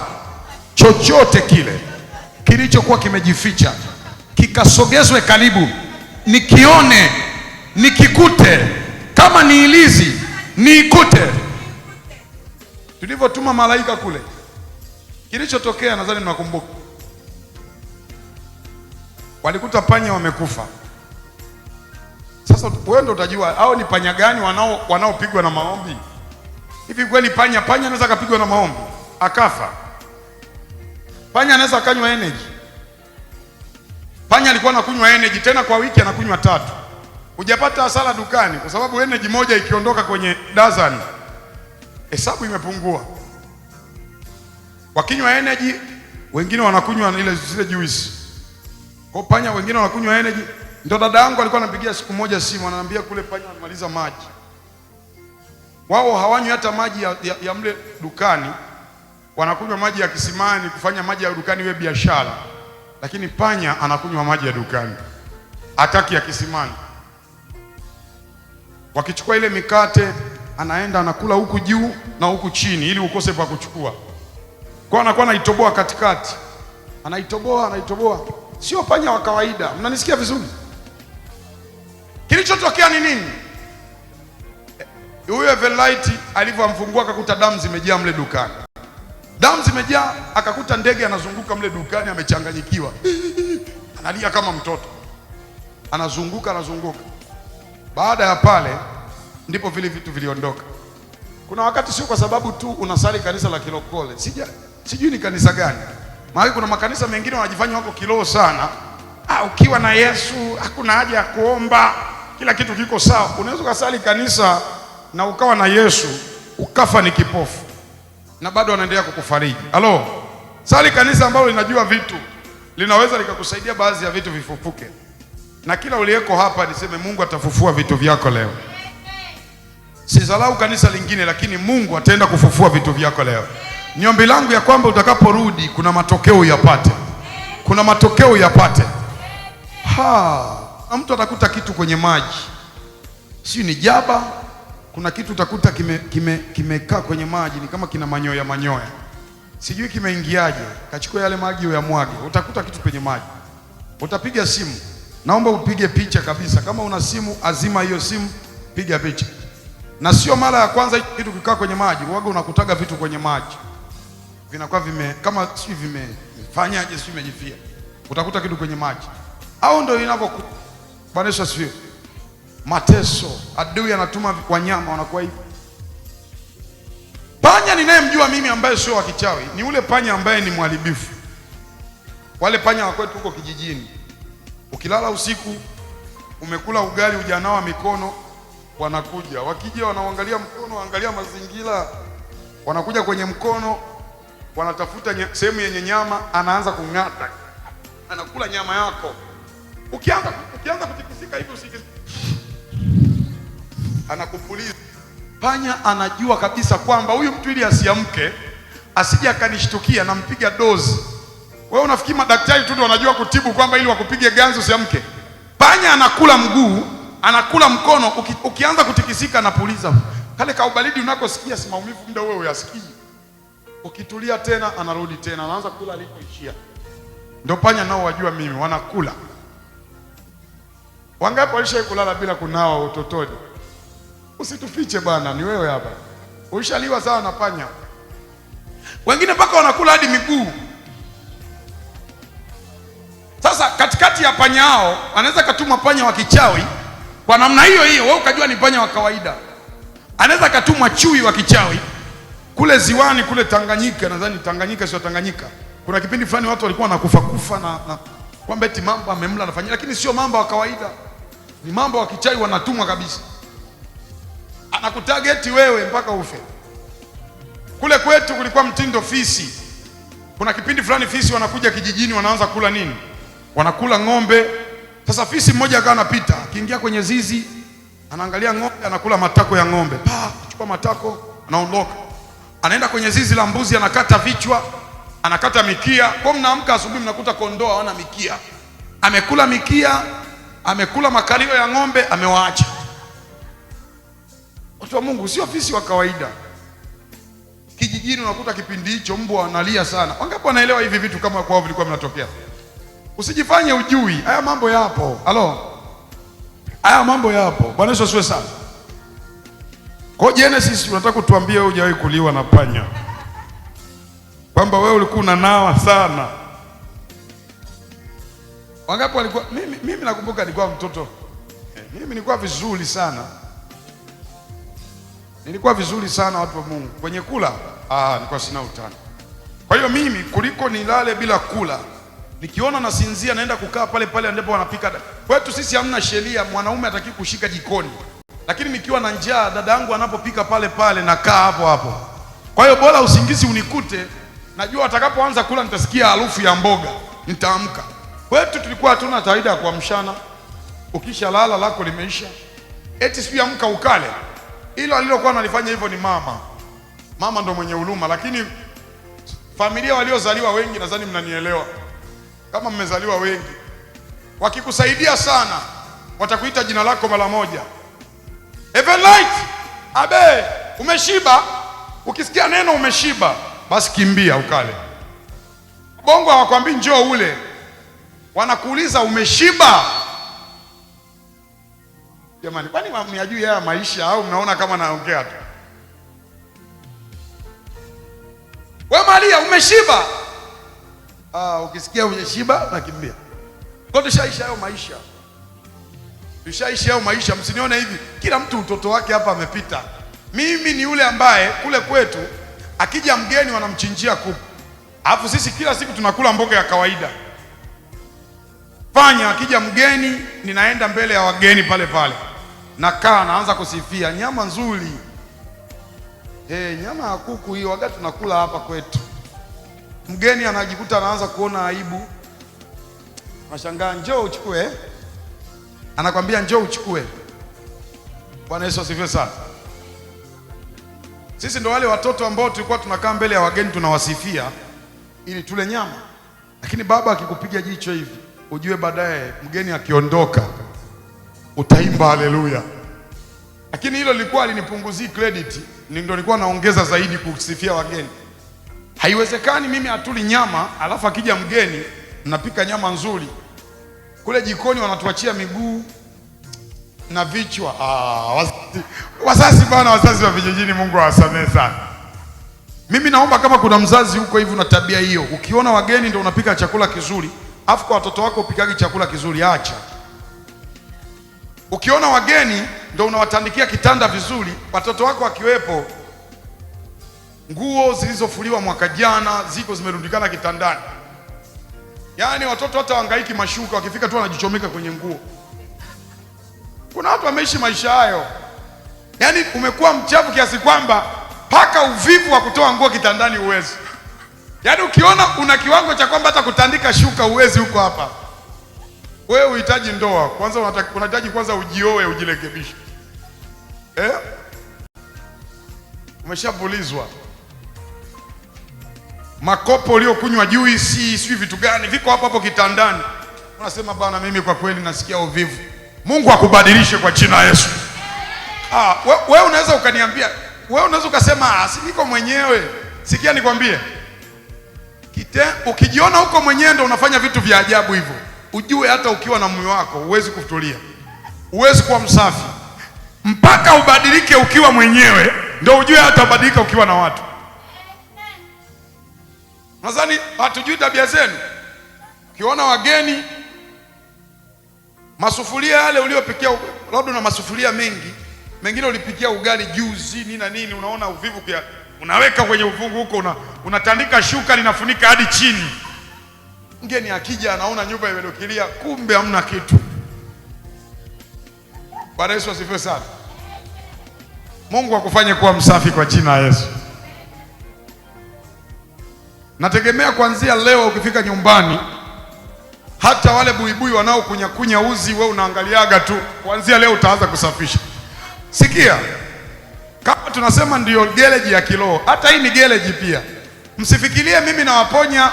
chochote kile kilichokuwa kimejificha kikasogezwe karibu, nikione, nikikute, kama ni ilizi niikute. Tulivyotuma malaika kule, kilichotokea nadhani mnakumbuka, walikuta panya wamekufa. Sasa wewe ndio utajua hao ni panya gani wanaopigwa na maombi. Hivi kweli panya anaweza akapigwa na maombi akafa? Panya anaweza akanywa energy? Panya alikuwa anakunywa energy, tena kwa wiki anakunywa 3. Hujapata hasara dukani kwa sababu energy moja ikiondoka kwenye dozen hesabu imepungua. Wakinywa energy, wengine wanakunywa ile zile juice. Kwa panya wengine wanakunywa energy. Ndio dada yangu alikuwa anampigia siku moja simu, ananiambia kule panya wamemaliza maji. Wao hawanywi hata maji ya mle dukani, wanakunywa maji ya kisimani, kufanya maji ya dukani iwe biashara. Lakini panya anakunywa maji ya dukani, hataki ya kisimani. Wakichukua ile mikate anaenda anakula huku juu na huku chini ili ukose pa kuchukua. Kwa anakuwa anaitoboa katikati, anaitoboa, anaitoboa. Sio panya wa kawaida. Mnanisikia vizuri? Kilichotokea ni nini? Huyo Evelite alivyomfungua akakuta damu zimejaa mle dukani. Damu zimejaa, akakuta ndege anazunguka mle dukani amechanganyikiwa. Analia kama mtoto. Anazunguka, anazunguka. Baada ya pale ndipo vile vitu viliondoka. Kuna wakati sio kwa sababu tu unasali kanisa la kilokole. Sijui ni kanisa gani. Maana kuna makanisa mengine wanajifanya wako kiroho sana. Ukiwa na Yesu hakuna haja ya kuomba, kila kitu kiko sawa. Unaweza ukasali kanisa na ukawa na Yesu ukafa ni kipofu na bado wanaendelea kukufariji. Halo, sali kanisa ambalo linajua vitu, linaweza likakusaidia baadhi ya vitu vifufuke. Na kila uliyeko hapa niseme Mungu atafufua vitu vyako leo. Sizalau kanisa lingine, lakini Mungu ataenda kufufua vitu vyako leo. Ni ombi langu ya kwamba utakaporudi kuna matokeo uyapate. Kuna matokeo uyapate. Ha, mtu atakuta kitu kwenye maji. Si ni jaba, kuna kitu utakuta kimekaa kwenye maji, ni kama kina manyoya manyoya. Sijui kimeingiaje. Kachukua yale maji uyamwage. Utakuta kitu kwenye maji. Utapiga simu. Naomba upige picha kabisa. Kama una simu, azima hiyo simu, piga picha. Na sio mara ya kwanza kitu kikaa kwenye maji. Huwaga unakutaga vitu kwenye maji. Vinakuwa vime, kama sijui vimefanyaje, sijui vimejifia. Utakuta kitu kwenye maji. Au ndio inavyokuwa. Bwana Yesu asifiwe. Mateso, adui anatuma wanyama wanakuwa hivi. Panya ninayemjua mimi ambaye sio wa kichawi ni ule panya ambaye ni mharibifu. Wale panya wa kwetu huko kijijini. Ukilala usiku umekula ugali hujanawa mikono, wanakuja. Wakija wanaangalia mkono, waangalia mazingira. Wanakuja kwenye mkono, wanatafuta sehemu yenye nyama, anaanza kung'ata, anakula nyama yako. Ukianza kutikisika hivi usikisike, anakupuliza. Panya anajua kabisa kwamba huyu mtu ili asiamke, asije akanishtukia, nampiga dozi. Wewe unafikiri madaktari tu ndio wanajua kutibu kwamba ili wakupige ganzi usiamke? Panya anakula mguu, anakula mkono, ukianza kutikisika anapuliza. Kale kaubaridi unakosikia si maumivu muda wewe uyasikii. Ukitulia tena anarudi tena, anaanza kula alipoishia. Ndio panya nao wajua mimi, wanakula. Wangapi walishawahi kulala bila kunawa utotoni? Usitufiche bwana, ni wewe hapa. Ulishaliwa sana na panya. Wengine mpaka wanakula hadi miguu. Sasa katikati ya panya hao anaweza katuma panya wa kichawi kwa namna hiyo hiyo, wewe ukajua ni panya wa kawaida. Anaweza katumwa chui wa kichawi kule ziwani kule Tanganyika, nadhani Tanganyika sio Tanganyika. Kuna kipindi fulani watu walikuwa wanakufa kufa na kwamba eti mamba amemla anafanyia, lakini sio mamba wa kawaida, ni mamba wa kichawi, wanatumwa kabisa. Anakutageti wewe mpaka ufe. Kule kwetu kulikuwa mtindo fisi. Kuna kipindi fulani fisi wanakuja kijijini, wanaanza kula nini? Wanakula ng'ombe. Sasa fisi mmoja akawa anapita, akiingia kwenye zizi, anaangalia ng'ombe, anakula matako ya ng'ombe. Pa, chukua matako, anaondoka. Anaenda kwenye zizi la mbuzi, anakata vichwa, anakata mikia. Kwa mnaamka asubuhi mnakuta kondoo hawana mikia. Amekula mikia, amekula makalio ya ng'ombe, amewaacha. Watu wa Mungu, sio fisi wa kawaida. Kijijini unakuta kipindi hicho mbwa wanalia sana. Wangapi wanaelewa hivi vitu kama kwao vilikuwa vinatokea? Usijifanye ujui, haya mambo yapo. Halo, haya mambo yapo. Bwana Yesu asifiwe sana. Kwa Genesis unataka kutuambia wewe hujawahi kuliwa na panya, kwamba wewe ulikuwa unanawa sana? Wangapi walikuwa? Mimi nakumbuka nilikuwa mtoto, mimi nilikuwa vizuri sana, nilikuwa vizuri sana, watu wa Mungu, kwenye kula nilikuwa sina utani. Kwa hiyo mimi kuliko nilale bila kula, nikiona nasinzia naenda kukaa pale pale ndipo wanapika. Kwetu sisi hamna sheria, mwanaume hataki kushika jikoni, lakini nikiwa na njaa dada yangu anapopika pale pale nakaa hapo hapo. Kwa hiyo bora usingizi unikute, najua atakapoanza kula nitasikia harufu ya mboga, nitaamka. Kwetu tulikuwa hatuna kawaida ya kuamshana, ukishalala lako limeisha, eti sijui amka ukale. Hilo alilokuwa analifanya hivyo ni mama. Mama ndo mwenye huruma, lakini familia waliozaliwa wengi, nadhani mnanielewa, kama mmezaliwa wengi, wakikusaidia sana watakuita jina lako mara moja, Everlight, abe, umeshiba. Ukisikia neno umeshiba, basi kimbia ukale. Bongo hawakwambii njoo ule, wanakuuliza umeshiba. Jamani, kwani myajui haya maisha au mnaona kama naongea tu? We Maria, umeshiba? Ukisikia umeshiba nakimbia. Kwa tushaisha hayo maisha, tushaishi hayo maisha. Msinione hivi, kila mtu utoto wake hapa amepita. Mimi ni yule ambaye kule kwetu akija mgeni wanamchinjia kuku, alafu sisi kila siku tunakula mboga ya kawaida. Fanya akija mgeni, ninaenda mbele ya wageni pale pale, nakaa naanza kusifia nyama nzuri. Hey, nyama ya kuku hiyo waga tunakula hapa kwetu. Mgeni anajikuta anaanza kuona aibu, anashangaa, njoo uchukue, anakwambia njoo uchukue. Bwana Yesu asifiwe sana. Sisi ndo wale watoto ambao tulikuwa tunakaa mbele ya wageni tunawasifia ili tule nyama, lakini baba akikupiga jicho hivi ujue baadaye mgeni akiondoka utaimba haleluya. Lakini hilo lilikuwa linipunguzii credit, ndio nilikuwa naongeza zaidi kusifia wageni. Haiwezekani mimi hatuli nyama alafu akija mgeni mnapika nyama nzuri, kule jikoni wanatuachia miguu na vichwa. Wazazi bana, wazazi wa vijijini, Mungu awasamehe sana. Mimi naomba kama kuna mzazi huko hivi una tabia hiyo, ukiona wageni ndio unapika chakula kizuri, afu kwa watoto wako upikagi chakula kizuri, acha. Ukiona wageni ndio unawatandikia kitanda vizuri, watoto wako wakiwepo, nguo zilizofuliwa mwaka jana ziko zimerundikana kitandani. Yaani watoto hata wahangaiki mashuka, wakifika tu wanajichomeka kwenye nguo. Kuna watu wameishi maisha hayo, yaani umekuwa mchafu kiasi kwamba Paka uvivu wa kutoa nguo kitandani uwezi. Yaani ukiona una kiwango cha kwamba hata kutandika shuka uwezi huko hapa, wewe uhitaji ndoa kwanza, unahitaji kwanza ujioe, ujirekebishe. Umeshapulizwa makopo uliokunywa juisi, sijui vitu gani viko hapo hapo kitandani, unasema bana, mimi kwa kweli nasikia uvivu. Mungu akubadilishe kwa jina la Yesu. Wewe unaweza ukaniambia, wewe unaweza ukasema si niko mwenyewe. Sikia nikwambie, ukijiona huko mwenyewe ndio unafanya vitu vya ajabu hivyo. Ujue hata ukiwa na mume wako huwezi kutulia, huwezi kuwa msafi mpaka ubadilike ukiwa mwenyewe, ndio ujue hata ubadilika ukiwa na watu. Nadhani hatujui tabia zenu. Ukiona wageni, masufuria yale uliopikia, labda una masufuria mengi, mengine ulipikia ugali juzi nini na nini, unaona uvivu pia, unaweka kwenye uvungu huko, unatandika shuka linafunika hadi chini. Mgeni akija anaona nyumba imedokilia, kumbe hamna kitu. Bwana Yesu asifiwe sana. Mungu akufanye kuwa msafi kwa jina la Yesu. Nategemea kuanzia leo ukifika nyumbani, hata wale buibui wanaokunyakunya uzi wewe unaangaliaga tu, kuanzia leo utaanza kusafisha. Sikia, kama tunasema ndiyo gereji ya kiroho, hata hii ni gereji pia. Msifikirie mimi nawaponya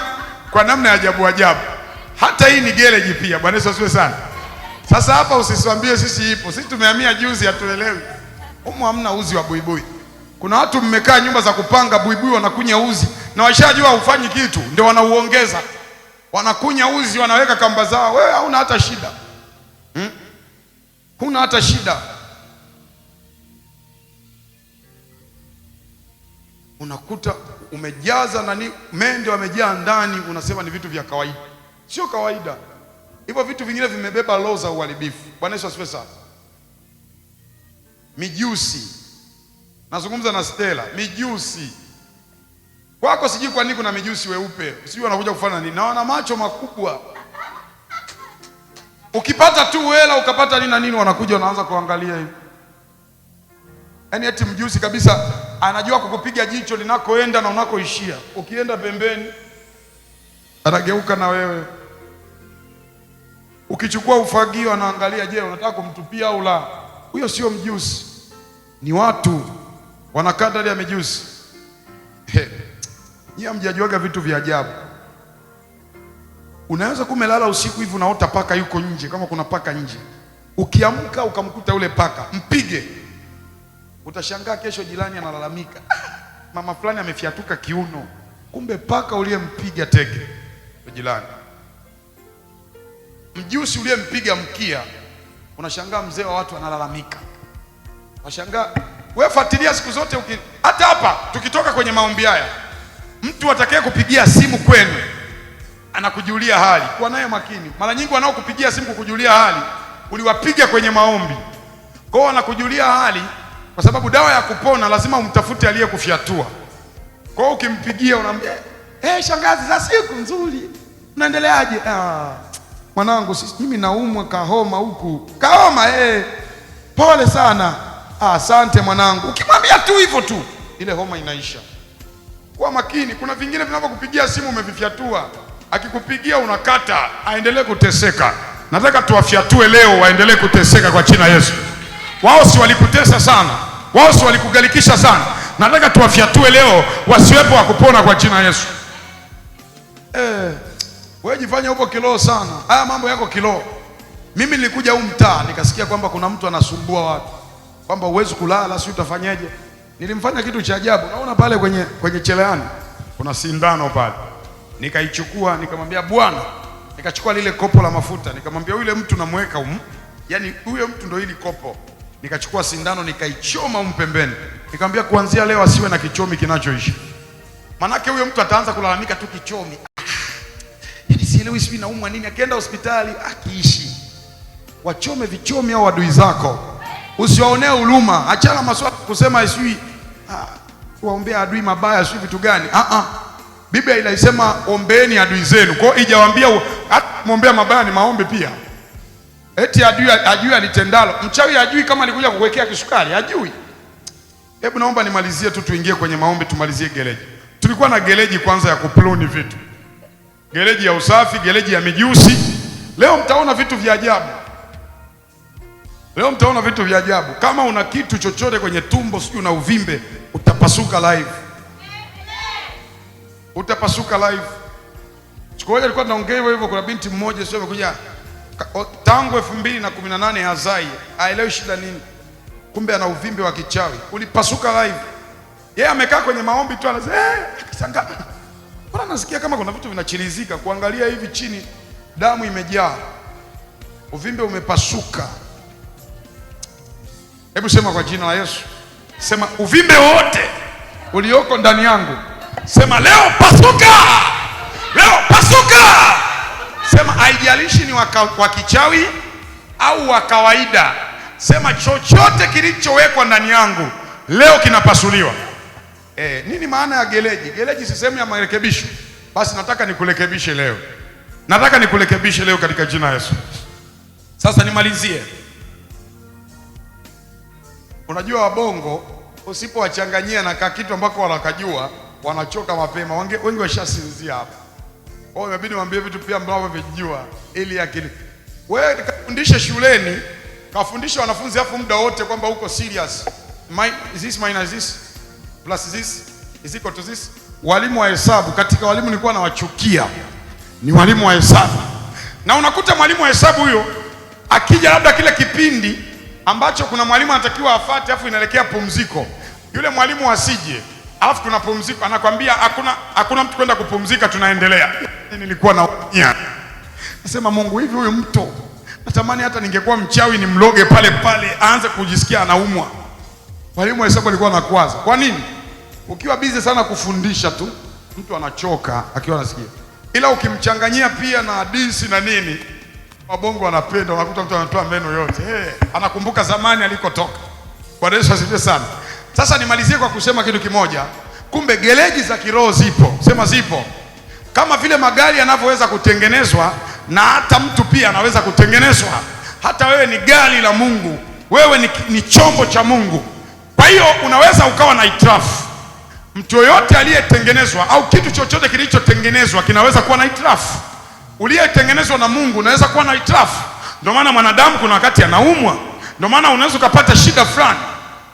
kwa namna ya ajabu ajabu, hata hii ni gereji pia. Bwana Yesu asifiwe sana. Sasa hapa usisiambie sisi ipo, sisi tumehamia juzi, hatuelewi. Humu hamna uzi wa buibui. Kuna watu mmekaa nyumba za kupanga, buibui wanakunya uzi na washajua hufanyi kitu, ndio wanauongeza. Wanakunya uzi, wanaweka kamba zao. Wewe hauna hata shida. Huna hata shida. Unakuta umejaza nani, mende wamejaa ndani, unasema ni vitu vya kawaida. Sio kawaida. Hivyo vitu vingine vimebeba roho za uharibifu. Bwana Yesu asifiwe sana. Mijusi. Nazungumza na Stella, mijusi. Kwako sijui kwa nini kuna mijusi weupe. Sijui wanakuja kufanya nini. Na wana macho makubwa. Ukipata tu hela ukapata nini na nini, wanakuja wanaanza kuangalia hivi. Yaani eti mjusi kabisa anajua kukupiga jicho linakoenda na unakoishia. Ukienda pembeni anageuka na wewe. Ukichukua ufagio anaangalia, je, unataka kumtupia au la? Huyo sio mjusi. Ni watu wanakaa ndani ya mijusi. Nyie hamjajuaga vitu vya ajabu. Unaweza kumelala usiku hivi unaota paka yuko nje, kama kuna paka nje. Ukiamka ukamkuta yule paka, mpige. Utashangaa kesho jirani analalamika, mama fulani amefiatuka kiuno. Kumbe paka uliyempiga teke jirani. Mjusi uliyempiga mkia, unashangaa mzee wa watu analalamika. Unashangaa. Wewe fuatilia siku zote, hata hapa tukitoka kwenye maombi haya, mtu atakaye kupigia simu kwenu anakujulia hali, kuwa naye makini. Mara nyingi wanaokupigia simu kukujulia hali uliwapiga kwenye maombi. Kwa hiyo wanakujulia hali kwa sababu dawa ya kupona lazima umtafute aliyekufyatua. Kwa hiyo ukimpigia unamwambia, shangazi, za siku nzuri, unaendeleaje? Mwanangu, mimi naumwa kahoma huku. Kahoma pole sana. Asante mwanangu. Ukimwambia tu hivyo tu, ile homa inaisha. Kuwa makini, kuna vingine vinavyokupigia simu umevifyatua. Akikupigia unakata, aendelee kuteseka. Nataka tuwafyatue leo waendelee kuteseka kwa jina Yesu. Wao si walikutesa sana, wao si walikugalikisha sana. Nataka tuwafyatue leo wasiwepo wa kupona kwa jina Yesu. Wewe jifanye upo kiroho sana. Haya mambo yako kiroho. Mimi nilikuja huu mtaa nikasikia kwamba kuna mtu anasumbua watu, kwamba huwezi kulala, si utafanyaje? Nilimfanya kitu cha ajabu. Naona pale kwenye cheleani kuna sindano pale. Nikaichukua nikamwambia Bwana, nikachukua lile kopo la mafuta nikamwambia yule mtu namweka yaani huyo mtu ndio hili kopo. Nikachukua sindano nikaichoma pembeni. Nikamwambia kuanzia leo asiwe na kichomi kinachoishi. Manake huyo mtu ataanza kulalamika tu kichomi. Yaani sielewi sijui naumwa nini, akienda hospitali akiishi. Wachome vichomi au adui zako. Usiwaonee huruma. Achana maswala kusema sijui kuwaombea adui mabaya sijui vitu gani. Biblia inasema ombeeni adui zenu. Kwa hiyo haijawaambia hata muombea mabaya ni maombi pia. Eti adui ajui alitendalo. Mchawi ajui kama alikuja kukuwekea kisukari, ajui. Hebu naomba nimalizie tu, tuingie kwenye maombi, tumalizie gereji. Tulikuwa na gereji kwanza ya kupluni vitu, gereji ya usafi, gereji ya mijusi. Leo mtaona vitu vya ajabu. Leo mtaona vitu vya ajabu. Kama una kitu chochote kwenye tumbo, sijui una uvimbe, utapasuka live, utapasuka live. Siku moja alikuwa tunaongea hivyo hivyo, kuna binti mmoja sio amekuja tangu 2018 hazai, haelewi shida nini, kumbe ana uvimbe wa kichawi, ulipasuka live. Yeye amekaa kwenye maombi tu anasema akishangaa, mbona nasikia kama kuna vitu vinachirizika, kuangalia hivi chini damu imejaa, uvimbe umepasuka. Hebu sema kwa jina la Yesu, sema uvimbe wote ulioko ndani yangu, sema leo pasuka, leo pasuka. Sema haijalishi ni wa kichawi au wa kawaida, sema chochote kilichowekwa ndani yangu leo kinapasuliwa. Nini maana ya gereji? Gereji si sehemu ya marekebisho. Basi nataka nikurekebishe leo, nataka nikurekebishe leo katika jina la Yesu. Sasa nimalizie. Unajua wabongo usipowachanganyia na kitu ambako wanakajua wanachoka mapema. Wengi washasinzia hapa. Kwa hiyo inabidi niwaambie vitu pia ambavyo vijua ili akili. Wewe kafundishe shuleni, kafundishe wanafunzi afu muda wote kwamba uko serious. This minus this plus this is equal to this. Walimu wa hesabu, katika walimu nilikuwa nawachukia ni walimu wa hesabu. Na unakuta mwalimu wa hesabu huyo akija labda kile kipindi ambacho kuna mwalimu anatakiwa afate afu inaelekea pumziko, yule mwalimu asije, alafu tuna pumziko, anakwambia hakuna mtu kwenda kupumzika, tunaendelea. Nilikuwa na nasema Mungu, hivi huyu mtu natamani hata ningekuwa mchawi nimloge pale pale aanze kujisikia anaumwa. Walimu wa hesabu walikuwa wanakwaza. Kwa nini? Ukiwa busy sana kufundisha tu mtu anachoka akiwa anasikia, ila ukimchanganyia pia na hadithi na nini, wabongo wanapenda. Unakuta mtu anatoa meno yote, hey, anakumbuka zamani alikotoka. Bwana Yesu asifiwe sana. Sasa nimalizie kwa kusema kitu kimoja. Kumbe gereji za kiroho zipo, sema zipo. Kama vile magari yanavyoweza kutengenezwa, na hata mtu pia anaweza kutengenezwa. Hata wewe ni gari la Mungu, wewe ni chombo cha Mungu. Kwa hiyo unaweza ukawa na hitilafu. Mtu yoyote aliyetengenezwa au kitu chochote kilichotengenezwa kinaweza kuwa na hitilafu. Uliyetengenezwa na Mungu unaweza kuwa na hitilafu. Ndio maana mwanadamu kuna wakati anaumwa. Ndio maana unaweza ukapata shida fulani.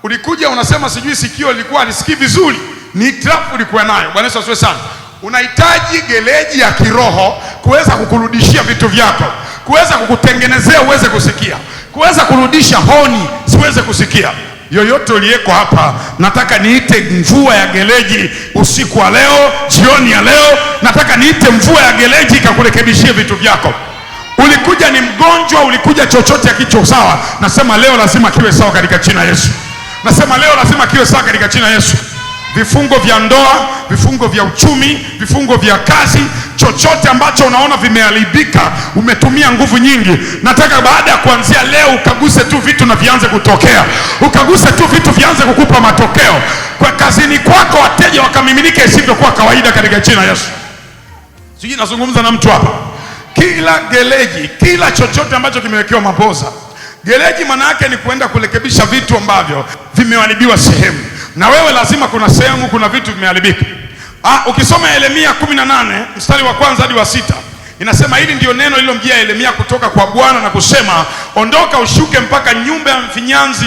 Ulikuja unasema sijui sikio lilikuwa halisikii vizuri, ni hitilafu ulikuwa nayo. Bwana Yesu asifiwe sana. Unahitaji gereji ya kiroho kuweza kukurudishia vitu vyako, kuweza kukutengenezea uweze kusikia, kuweza kurudisha honi siweze kusikia. Yoyote uliyeko hapa, nataka niite mvua ya gereji usiku wa leo, jioni ya leo, nataka niite mvua ya gereji ikakurekebishie vitu vyako. Ulikuja ni mgonjwa, ulikuja chochote hakicho sawa, nasema leo lazima kiwe sawa katika jina Yesu. Nasema leo lazima kiwe sawa katika jina Yesu. Vifungo vya ndoa, vifungo vya uchumi, vifungo vya kazi, chochote ambacho unaona vimeharibika, umetumia nguvu nyingi, nataka baada ya kuanzia leo ukaguse tu vitu na vianze kutokea, ukaguse tu vitu vianze kukupa matokeo. Kwa kazini kwako wateja wakamiminike isivyokuwa kawaida katika jina Yesu. Sijui nazungumza na mtu hapa. Kila gereji, kila chochote ambacho kimewekewa mapoza. Gereji maana yake ni kuenda kurekebisha vitu ambavyo vimeharibiwa sehemu. Na wewe lazima kuna sehemu kuna vitu vimeharibika. Ukisoma Yeremia 18 mstari wa kwanza hadi wa 6 inasema hili ndio neno lililomjia Yeremia kutoka kwa Bwana na kusema, ondoka ushuke mpaka nyumba ya mfinyanzi,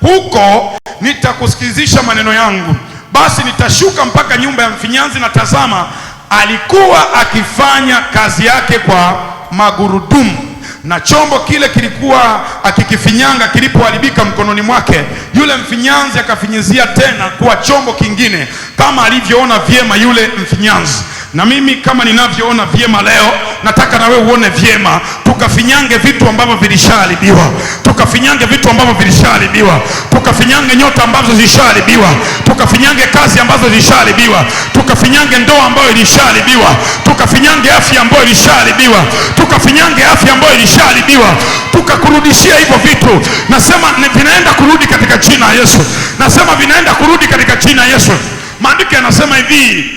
huko nitakusikizisha maneno yangu. Basi nitashuka mpaka nyumba ya mfinyanzi, na tazama, alikuwa akifanya kazi yake kwa magurudumu, na chombo kile kilikuwa akikifinyanga kilipoharibika mkononi mwake, yule mfinyanzi akafinyizia tena kuwa chombo kingine, kama alivyoona vyema yule mfinyanzi. Na mimi kama ninavyoona vyema leo, nataka na wewe uone vyema, tukafinyange vitu ambavyo vilishaharibiwa, tukafinyange vitu ambavyo vilishaharibiwa, tukafinyange nyota ambazo zilishaharibiwa, tukafinyange kazi ambazo zilishaharibiwa, tukafinyange ndoa ambayo ilishaharibiwa, tukafinyange afya ambayo ilishaharibiwa, tukafinyange afya ambayo ilishaharibiwa, tukakurudishia hivyo vitu. Nasema vinaenda kurudi katika jina la Yesu. Nasema vinaenda kurudi katika jina la Yesu. Maandiko yanasema hivi,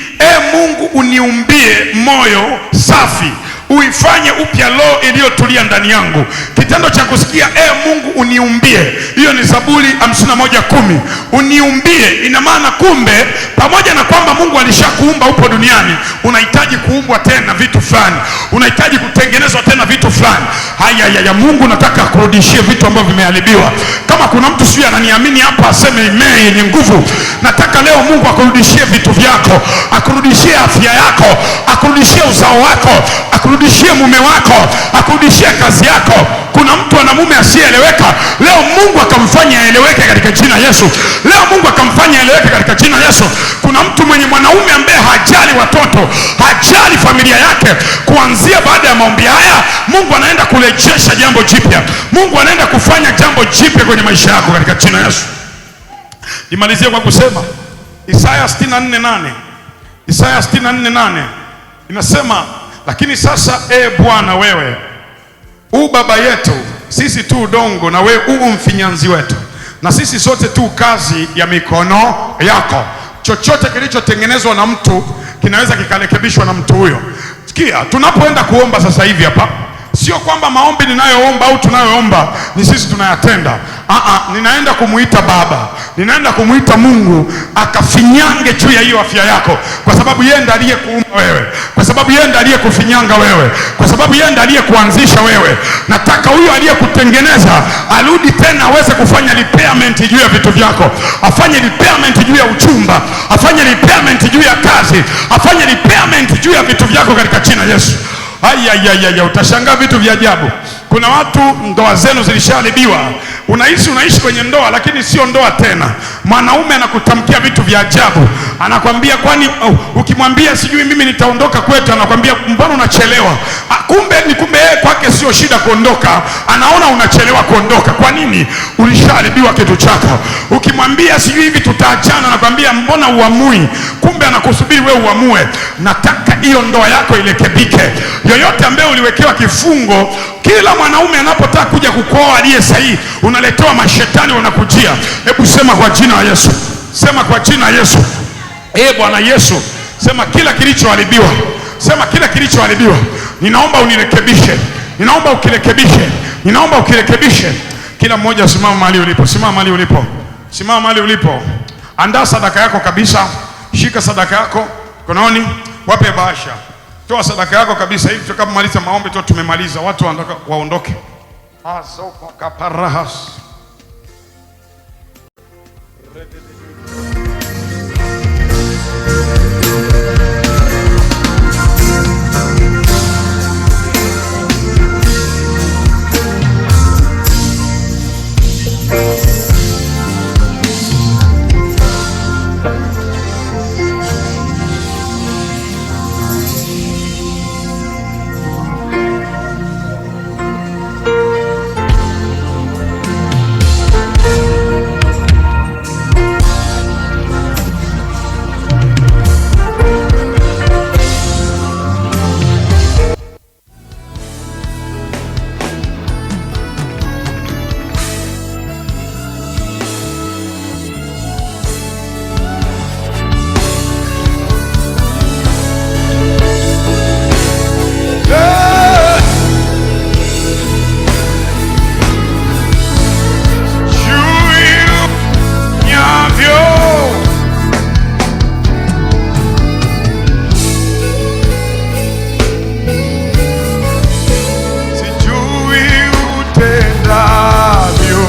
Mungu uniumbie moyo safi, uifanye upya roho iliyotulia ndani yangu. Kitendo cha kusikia Mungu uniumbie, hiyo ni Zaburi 51:10. Uniumbie ina maana kumbe pamoja na kwamba Mungu alishakuumba upo duniani, unahitaji kuumbwa tena vitu fulani, unahitaji kutengenezwa tena vitu fulani. Haya ya Mungu nataka akurudishie vitu ambavyo vimeharibiwa. Kama kuna mtu sio ananiamini hapa aseme amen yenye nguvu. Nataka leo Mungu akurudishie vitu vyako, akurudishie afya yako, akurudishie uzao wako, akurudishie mume wako, akurudishie kazi yako. Kuna mtu ana mume asiyeeleweka, leo Mungu akamfanya aeleweke katika jina Yesu. Leo Mungu akamfanya aeleweke katika jina Yesu. Kuna mtu mwenye mwanaume ambaye hajali watoto, hajali familia yake. Kuanzia baada ya maombi haya, Mungu anaenda kurejesha jambo jipya. Mungu anaenda kufanya jambo jipya kwenye maisha yako katika jina Yesu. Nimalizie kwa kusema Isaya 64:8. Isaya 64:8 inasema, lakini sasa Bwana wewe u baba yetu, sisi tu udongo, na wewe u mfinyanzi wetu, na sisi sote tu kazi ya mikono yako. Chochote kilichotengenezwa na mtu kinaweza kikarekebishwa na mtu huyo. Sikia, tunapoenda kuomba sasa hivi hapa, sio kwamba maombi ninayoomba au tunayoomba ni sisi tunayatenda. Ninaenda kumuita Baba, ninaenda kumuita Mungu akafinyange juu ya hiyo afya yako, kwa sababu yeye ndiye aliyekuumba wewe, kwa sababu yeye ndiye aliyekufinyanga wewe, kwa sababu yeye ndiye aliyekuanzisha wewe. Nataka huyo aliyekutengeneza arudi tena aweze kufanya repairment juu ya vitu vyako, afanye repairment juu ya uchumba, afanye repairment juu ya kazi, afanye repairment juu ya vitu vyako katika jina Yesu. Ayayaya, utashangaa vitu vya ajabu. Kuna watu ndoa zenu zilishaharibiwa, unaishi unaishi kwenye ndoa lakini sio ndoa tena. Mwanaume anakutamkia vitu vya ajabu, anakwambia kwani ukimwambia sijui mimi nitaondoka kwetu, anakwambia mbona unachelewa? Kumbe ni kumbe yeye kwake sio shida kuondoka, anaona unachelewa kuondoka. Kwa nini? Ulishaharibiwa kitu chako. Ukimwambia sijui hivi tutaachana, anakwambia mbona uamui? Kumbe anakusubiri wewe uamue. Nataka hiyo ndoa yako irekebike. Yoyote ambaye uliwekewa kifungo, kila mwanaume anapotaka kuja kukuoa aliye sahihi, unaletewa mashetani wanakujia. Hebu sema kwa jina la Yesu, sema kwa jina la Yesu. Bwana Yesu, sema kila kilichoharibiwa, sema kila kilichoharibiwa, ninaomba unirekebishe, ninaomba ukirekebishe, ninaomba ukirekebishe. Kila mmoja simama mahali ulipo, simama mahali ulipo, simama mahali ulipo. Andaa sadaka yako kabisa, shika sadaka yako mkononi, wape bahasha. Toa sadaka yako kabisa hivi tutakapomaliza maombi tu tumemaliza, watu waondoke. Azoka kaparahas. Sijui utendavyo,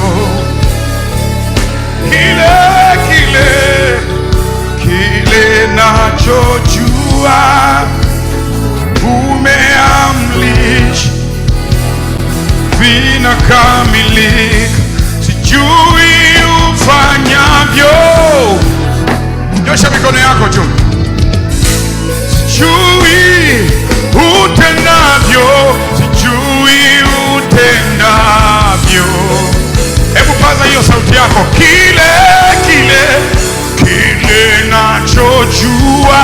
kile kile kile nachojua umeamlisha vinakamilika. Sijui ufanyavyo. Nyosha mikono yako juu. Sijui utendavyo, sijui utendavyo. Hebu paza hiyo sauti yako. Kile kile kile nachojua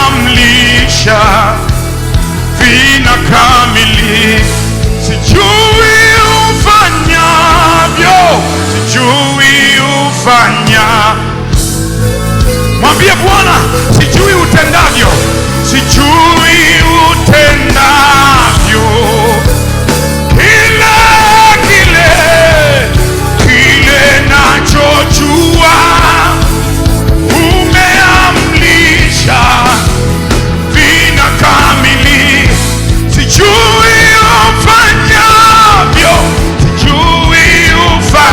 umeamlisha vinakamilika. Sijui ufanyavyo, sijui ufanya. Mwambie Mwambie Bwana, sijui utendavyo, sijui utendavyo, kile kile kile nachojua umeamlisha vinakamili. Sijui ufanyavyo, sijui ufa,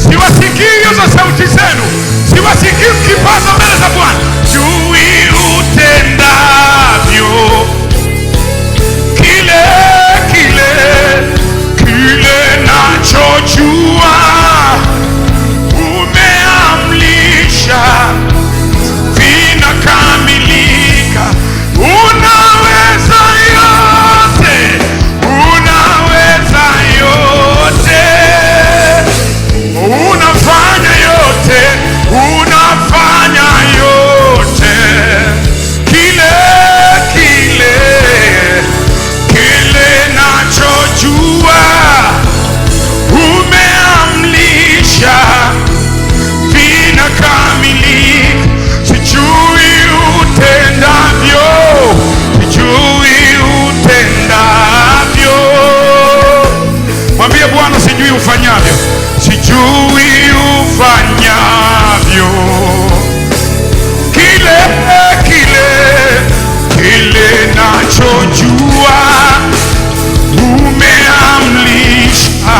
siwasikii hizo sauti zenu, siwasikii mkipaza mbele za Bwana. Sijui utendavyo, kile kile kile nachojua umeamlisha vinakamilika. Unaweza yote, unaweza yote, unafanya yote, unafanya yote, kile kile kile nachojua umeamlisha vinakamilika. Sijui utendavyo, sijui utendavyo. Mwambie Bwana, sijui ufanyavyo, sijui ufanyavyo, kile kile kile nachojua umeamlisha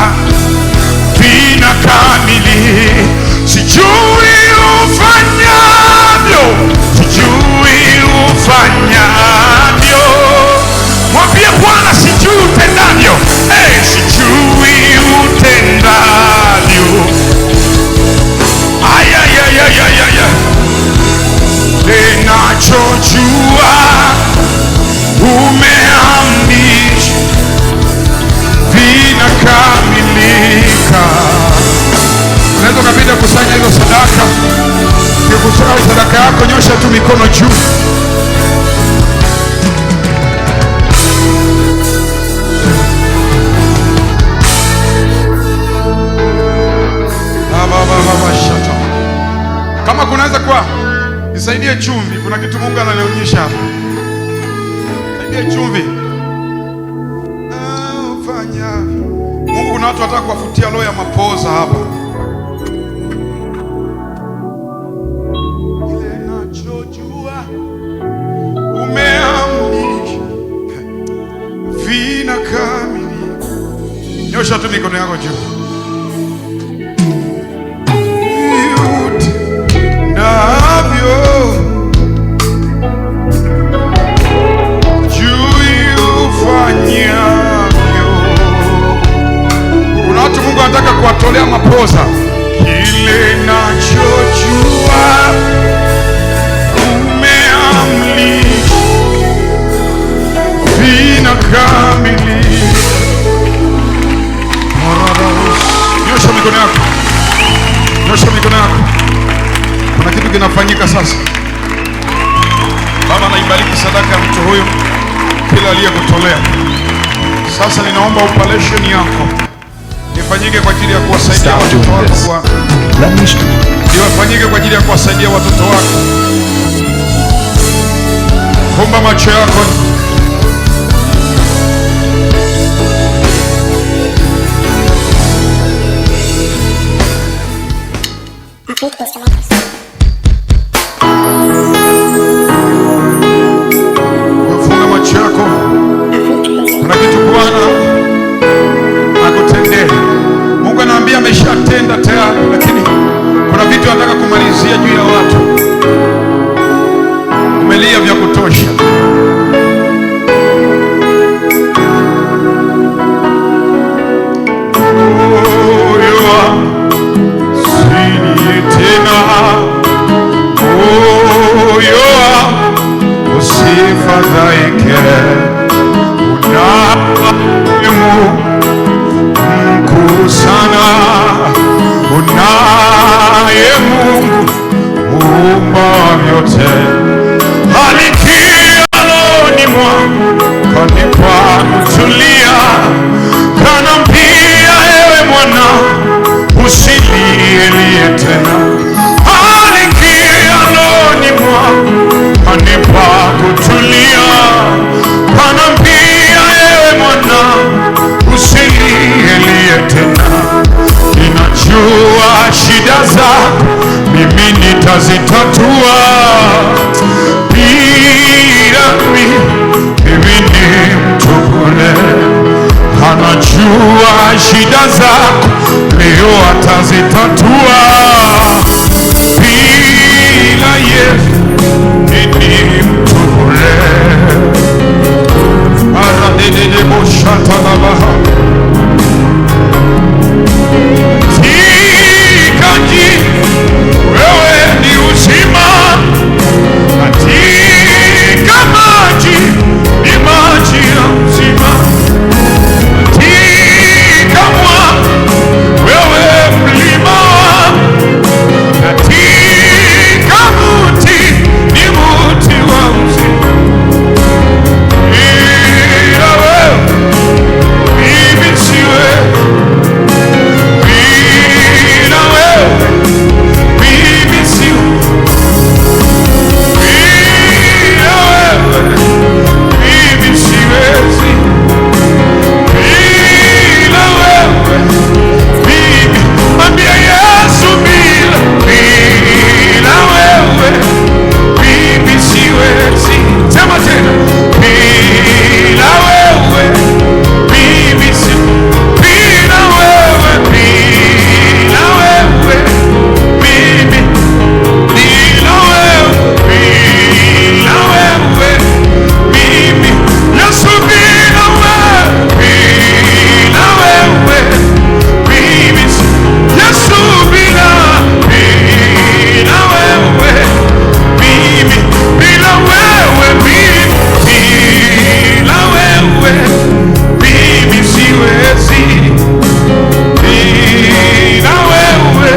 vinakamili. Sijui ufanyavyo, sijui ufanyavyo. Mwambie Bwana, sijui utendavyo. Hey, sijui utendavyo. Ayayayayaya, ninachojua umeamlisha vinakamilika. Unaweza ukapita kusanya hizo sadaka. Ukikusanya sadaka yako, nyosha tu mikono juu. Ba, ba, ba, ba, shata. Kama kunaweza kuwa, nisaidie chumvi. Kuna kitu Mungu ananionyesha hapa. Nisaidie chumvi. Ah, ufanya. Mungu, kuna watu wataka kuwafutia roho ya mapoza hapa. Ile nachojua umeamrisha vinakamilika. Nyosha tu mikono yako juu. Utendavyo, juu ufanyavyo. Kuna watu Mungu anataka kuwatolea mapoza. Kile nachojua umeamrisha vinakamilika. Nyosha mikono yako, nyosha mikono yako. Kuna kitu kinafanyika sasa. Baba, naibariki sadaka ya mtu huyu, kila aliyekutolea. Sasa ninaomba operation yako ifanyike kwa ajili ya kuwasaidia Stop watoto doing wako this. Bwana. Let me Iwafanyike kwa ajili ya kuwasaidia watoto wako. Fumba macho yako. Funga macho yako. Kuna kitu Bwana akutendee. Mungu anaambia ameshatenda tayari, lakini kuna vitu anataka kumalizia juu ya watu. Umelia vya kutosha. Moyo wangu usilie tena, moyo wangu usifadhaike, unaye Mungu mkuu sana, unaye Mungu muumba wa vyote. Alikia rohoni mwangu kanipa kutulia, kanambia ewe mwana usilielie tena. Alikia rohoni atazitatua. Bila mimi ni mtu bure, anajua shida zako leo atazitatua. Bila Yesu mimi ni mtu bure. Aradededeboshatalabaha. Katika wewe ni uzima, katika maji ni maji ya uzima, katika mwamba wewe mlima, katika mti ni mti wa uzima. Bila wewe mimi siwezi, bila wewe mimi siwezi, bila wewe mimi siwezi, bila wewe mimi. Mwambie Yesu, bila wewe mimi siwezi. Sema tena, bila wewe mimi si, bila wewe, bila wewe mimi, bila wewe, bila wewe mimi, Yesu, bila wewe, bila wewe mimi si, Yesu, bila wewe mimi, bila wewe mimi, bila wewe mimi siwezi, bila wewe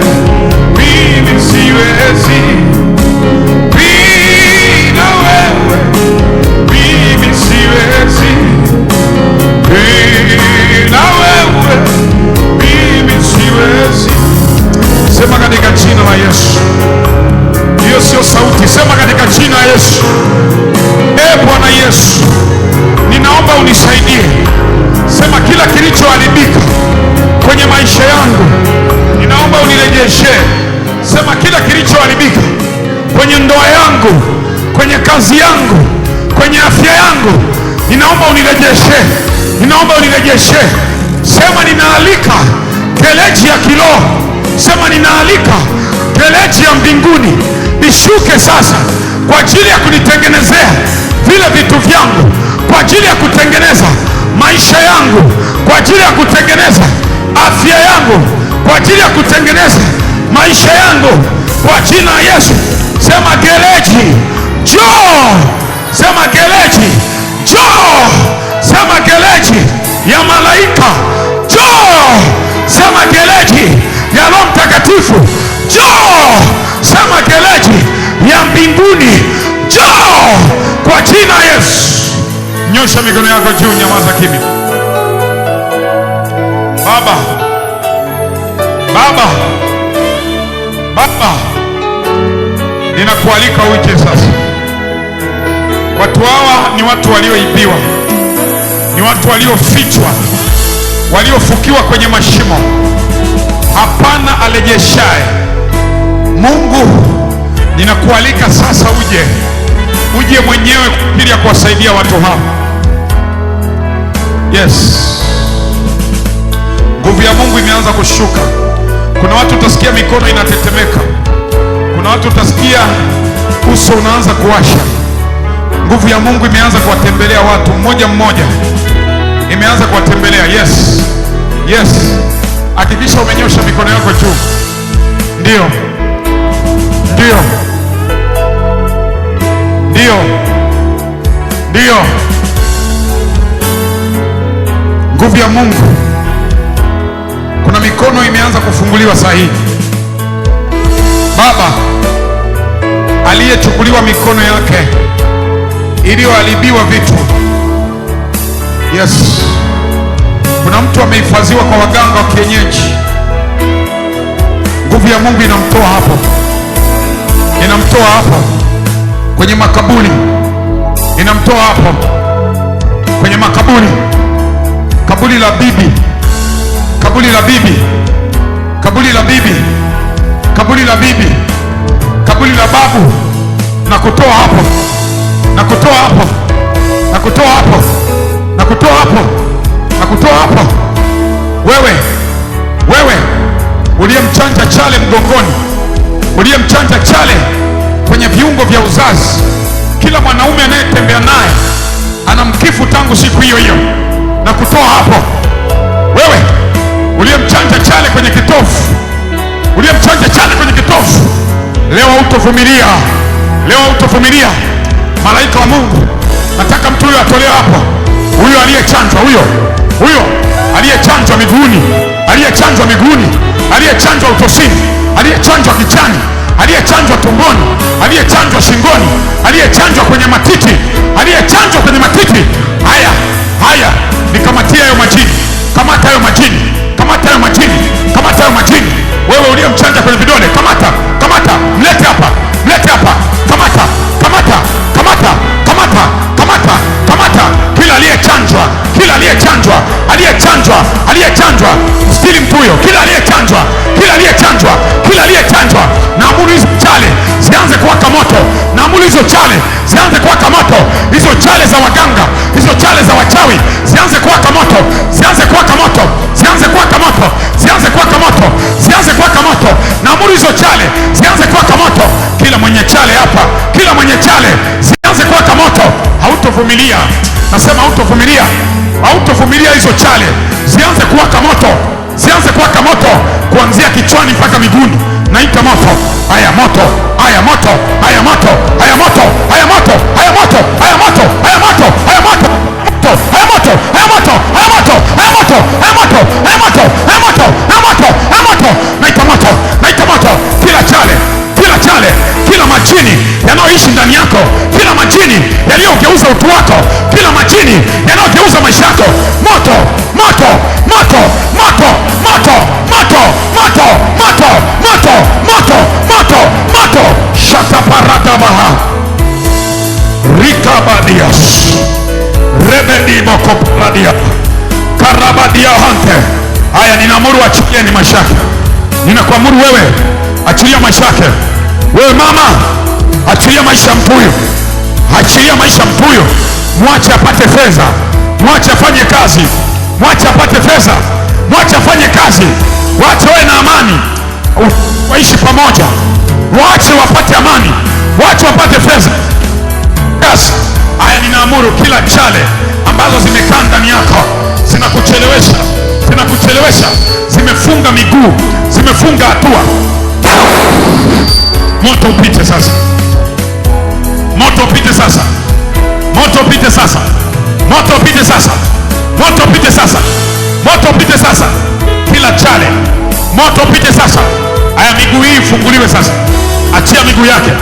mimi siwezi, bila wewe mimi siwezi, bila wewe mimi siwezi. Sema katika jina la Yesu. Hiyo sio sauti, sema katika jina la Yesu. E Bwana Yesu, ninaomba unisaidie. Sema kila kilichoharibika kwenye maisha yangu, ninaomba unirejeshe. Sema kila kilichoharibika kwenye ndoa yangu, kwenye kazi yangu, kwenye afya yangu, ninaomba unirejeshe, ninaomba unirejeshe. Sema ninaalika gereji ya kiroho, sema ninaalika gereji ya mbinguni ishuke sasa kwa ajili ya kunitengenezea vile vitu vyangu, kwa ajili ya kutengeneza maisha yangu, kwa ajili ya kutengeneza afya yangu, kwa ajili ya kutengeneza maisha yangu, kwa jina la Yesu. Sema gereji njoo, sema gereji njoo, sema gereji ya malaika njoo, sema gereji ya Roho Mtakatifu njoo, sema gereji ya mbinguni njoo, kwa jina la Yesu. Nyosha mikono yako juu, nyamaza kimya. Baba, Baba, Baba, ninakualika uje sasa. Watu hawa ni watu walioibiwa, ni watu waliofichwa, waliofukiwa kwenye mashimo. Hapana alejeshaye. Mungu, ninakualika sasa uje, uje mwenyewe kwa ajili ya kuwasaidia watu hawa. Yes, nguvu ya Mungu imeanza kushuka. Kuna watu utasikia mikono inatetemeka, kuna watu utasikia uso unaanza kuwasha. Nguvu ya Mungu imeanza kuwatembelea watu mmoja mmoja, imeanza kuwatembelea. Yes, yes. Hakikisha umenyosha mikono yako juu. Ndio, ndio, ndio, ndio. Nguvu ya Mungu. Kuna mikono imeanza kufunguliwa saa hii. Baba, aliyechukuliwa mikono yake iliyoharibiwa vitu. Yes. Kuna mtu amehifadhiwa kwa waganga wa kienyeji. Nguvu ya Mungu inamtoa hapo, inamtoa hapo kwenye makaburi, inamtoa hapo kwenye makaburi, kaburi la bibi, kaburi la bibi, kaburi la bibi, kaburi la bibi, kaburi kutoa hapo, na kutoa hapo, na kutoa hapo, na kutoa hapo, na kutoa hapo. Wewe, wewe uliyemchanja chale mgongoni, uliyemchanja chale kwenye viungo vya uzazi, kila mwanaume anayetembea naye anamkifu tangu siku hiyo hiyo, na kutoa hapo. Wewe uliyemchanja chale kwenye kitovu, uliyemchanja chale kwenye kitovu, leo hautovumilia, leo hautovumilia. Malaika wa Mungu, nataka mtu huyo atolewe hapo, huyo aliyechanjwa, huyo huyo aliyechanjwa miguuni, aliyechanjwa miguuni, aliyechanjwa utosini, aliyechanjwa kichani, aliyechanjwa tumboni, aliyechanjwa shingoni, aliyechanjwa kwenye matiti, aliyechanjwa kwenye matiti. Haya, haya, nikamatia hayo majini, kamata hayo majini, kamata hayo majini, kamata hayo majini. Wewe uliyemchanja kwenye vidole, kamata, kamata, mlete hapa, mlete hapa, kamata, kamata, kamata, kamata, kamata, kamata. Kila aliyechanjwa, kila aliyechanjwa, aliyechanjwa, aliyechanjwa, mstiri mtu huyo, kila aliyechanjwa, kila aliyechanjwa, kila aliyechanjwa, naamuru hizo chale zianze kuwaka moto, naamuru hizo chale zianze kuwaka moto, hizo chale za waganga, hizo chale za wachawi zianze kuwaka moto, zianze kuwaka moto, zianze kuwaka moto, zianze kuwaka moto, zianze kuwaka moto, naamuru hizo chale zianze kuwaka moto. Kila mwenye chale hapa, kila mwenye chale zianze kuwaka moto. Hautovumilia, nasema hautovumilia, hautovumilia hizo chale zianze kuwaka moto, zianze kuwaka moto kuanzia kichwani mpaka miguuni. Naita moto, haya moto, haya moto, haya moto, haya moto, haya moto, haya moto, haya moto, haya moto, haya moto, haya moto, haya moto, haya moto, haya moto, haya moto, haya moto, haya moto, haya moto, haya moto. Naita moto, naita moto, kila chale, kila chale, kila majini yanayoishi ndani yako, kila majini yaliyogeuza utu wako, kila majini yanayogeuza maisha yako, moto, moto, moto, moto, moto, moto, moto, moto, moto, moto, moto, moto. Shataparadabaha rikabadias rebedimokopradia karabadia hante. Haya, ninaamuru achilieni maisha yake. Ninakuamuru wewe, achilia maisha yake. Wewe mama, achilia maisha mtu huyu, achilia maisha mtu huyu, mwache apate fedha, mwache afanye kazi, mwache apate fedha, mwache afanye kazi, wache wawe na amani, waishi pamoja, wache wapate amani, wache wapate fedha. Yes. Haya, ninaamuru kila chale ambazo zimekaa ndani yako zinakuchelewesha, zinakuchelewesha, zimefunga miguu, zimefunga hatua, moto upite sasa, moto upite sasa, moto upite sasa, moto upite sasa, moto upite sasa, moto upite sasa, kila chale, moto upite sasa. Haya, miguu hii ifunguliwe sasa, achia miguu yake,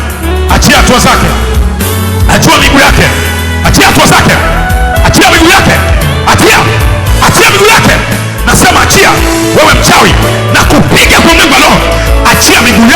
achia hatua zake, achia miguu yake, achia hatua zake, achia miguu yake, achia, achia miguu yake. Nasema achia, wewe mchawi, na kupiga kwa mlengo wa roho, achia miguu yake.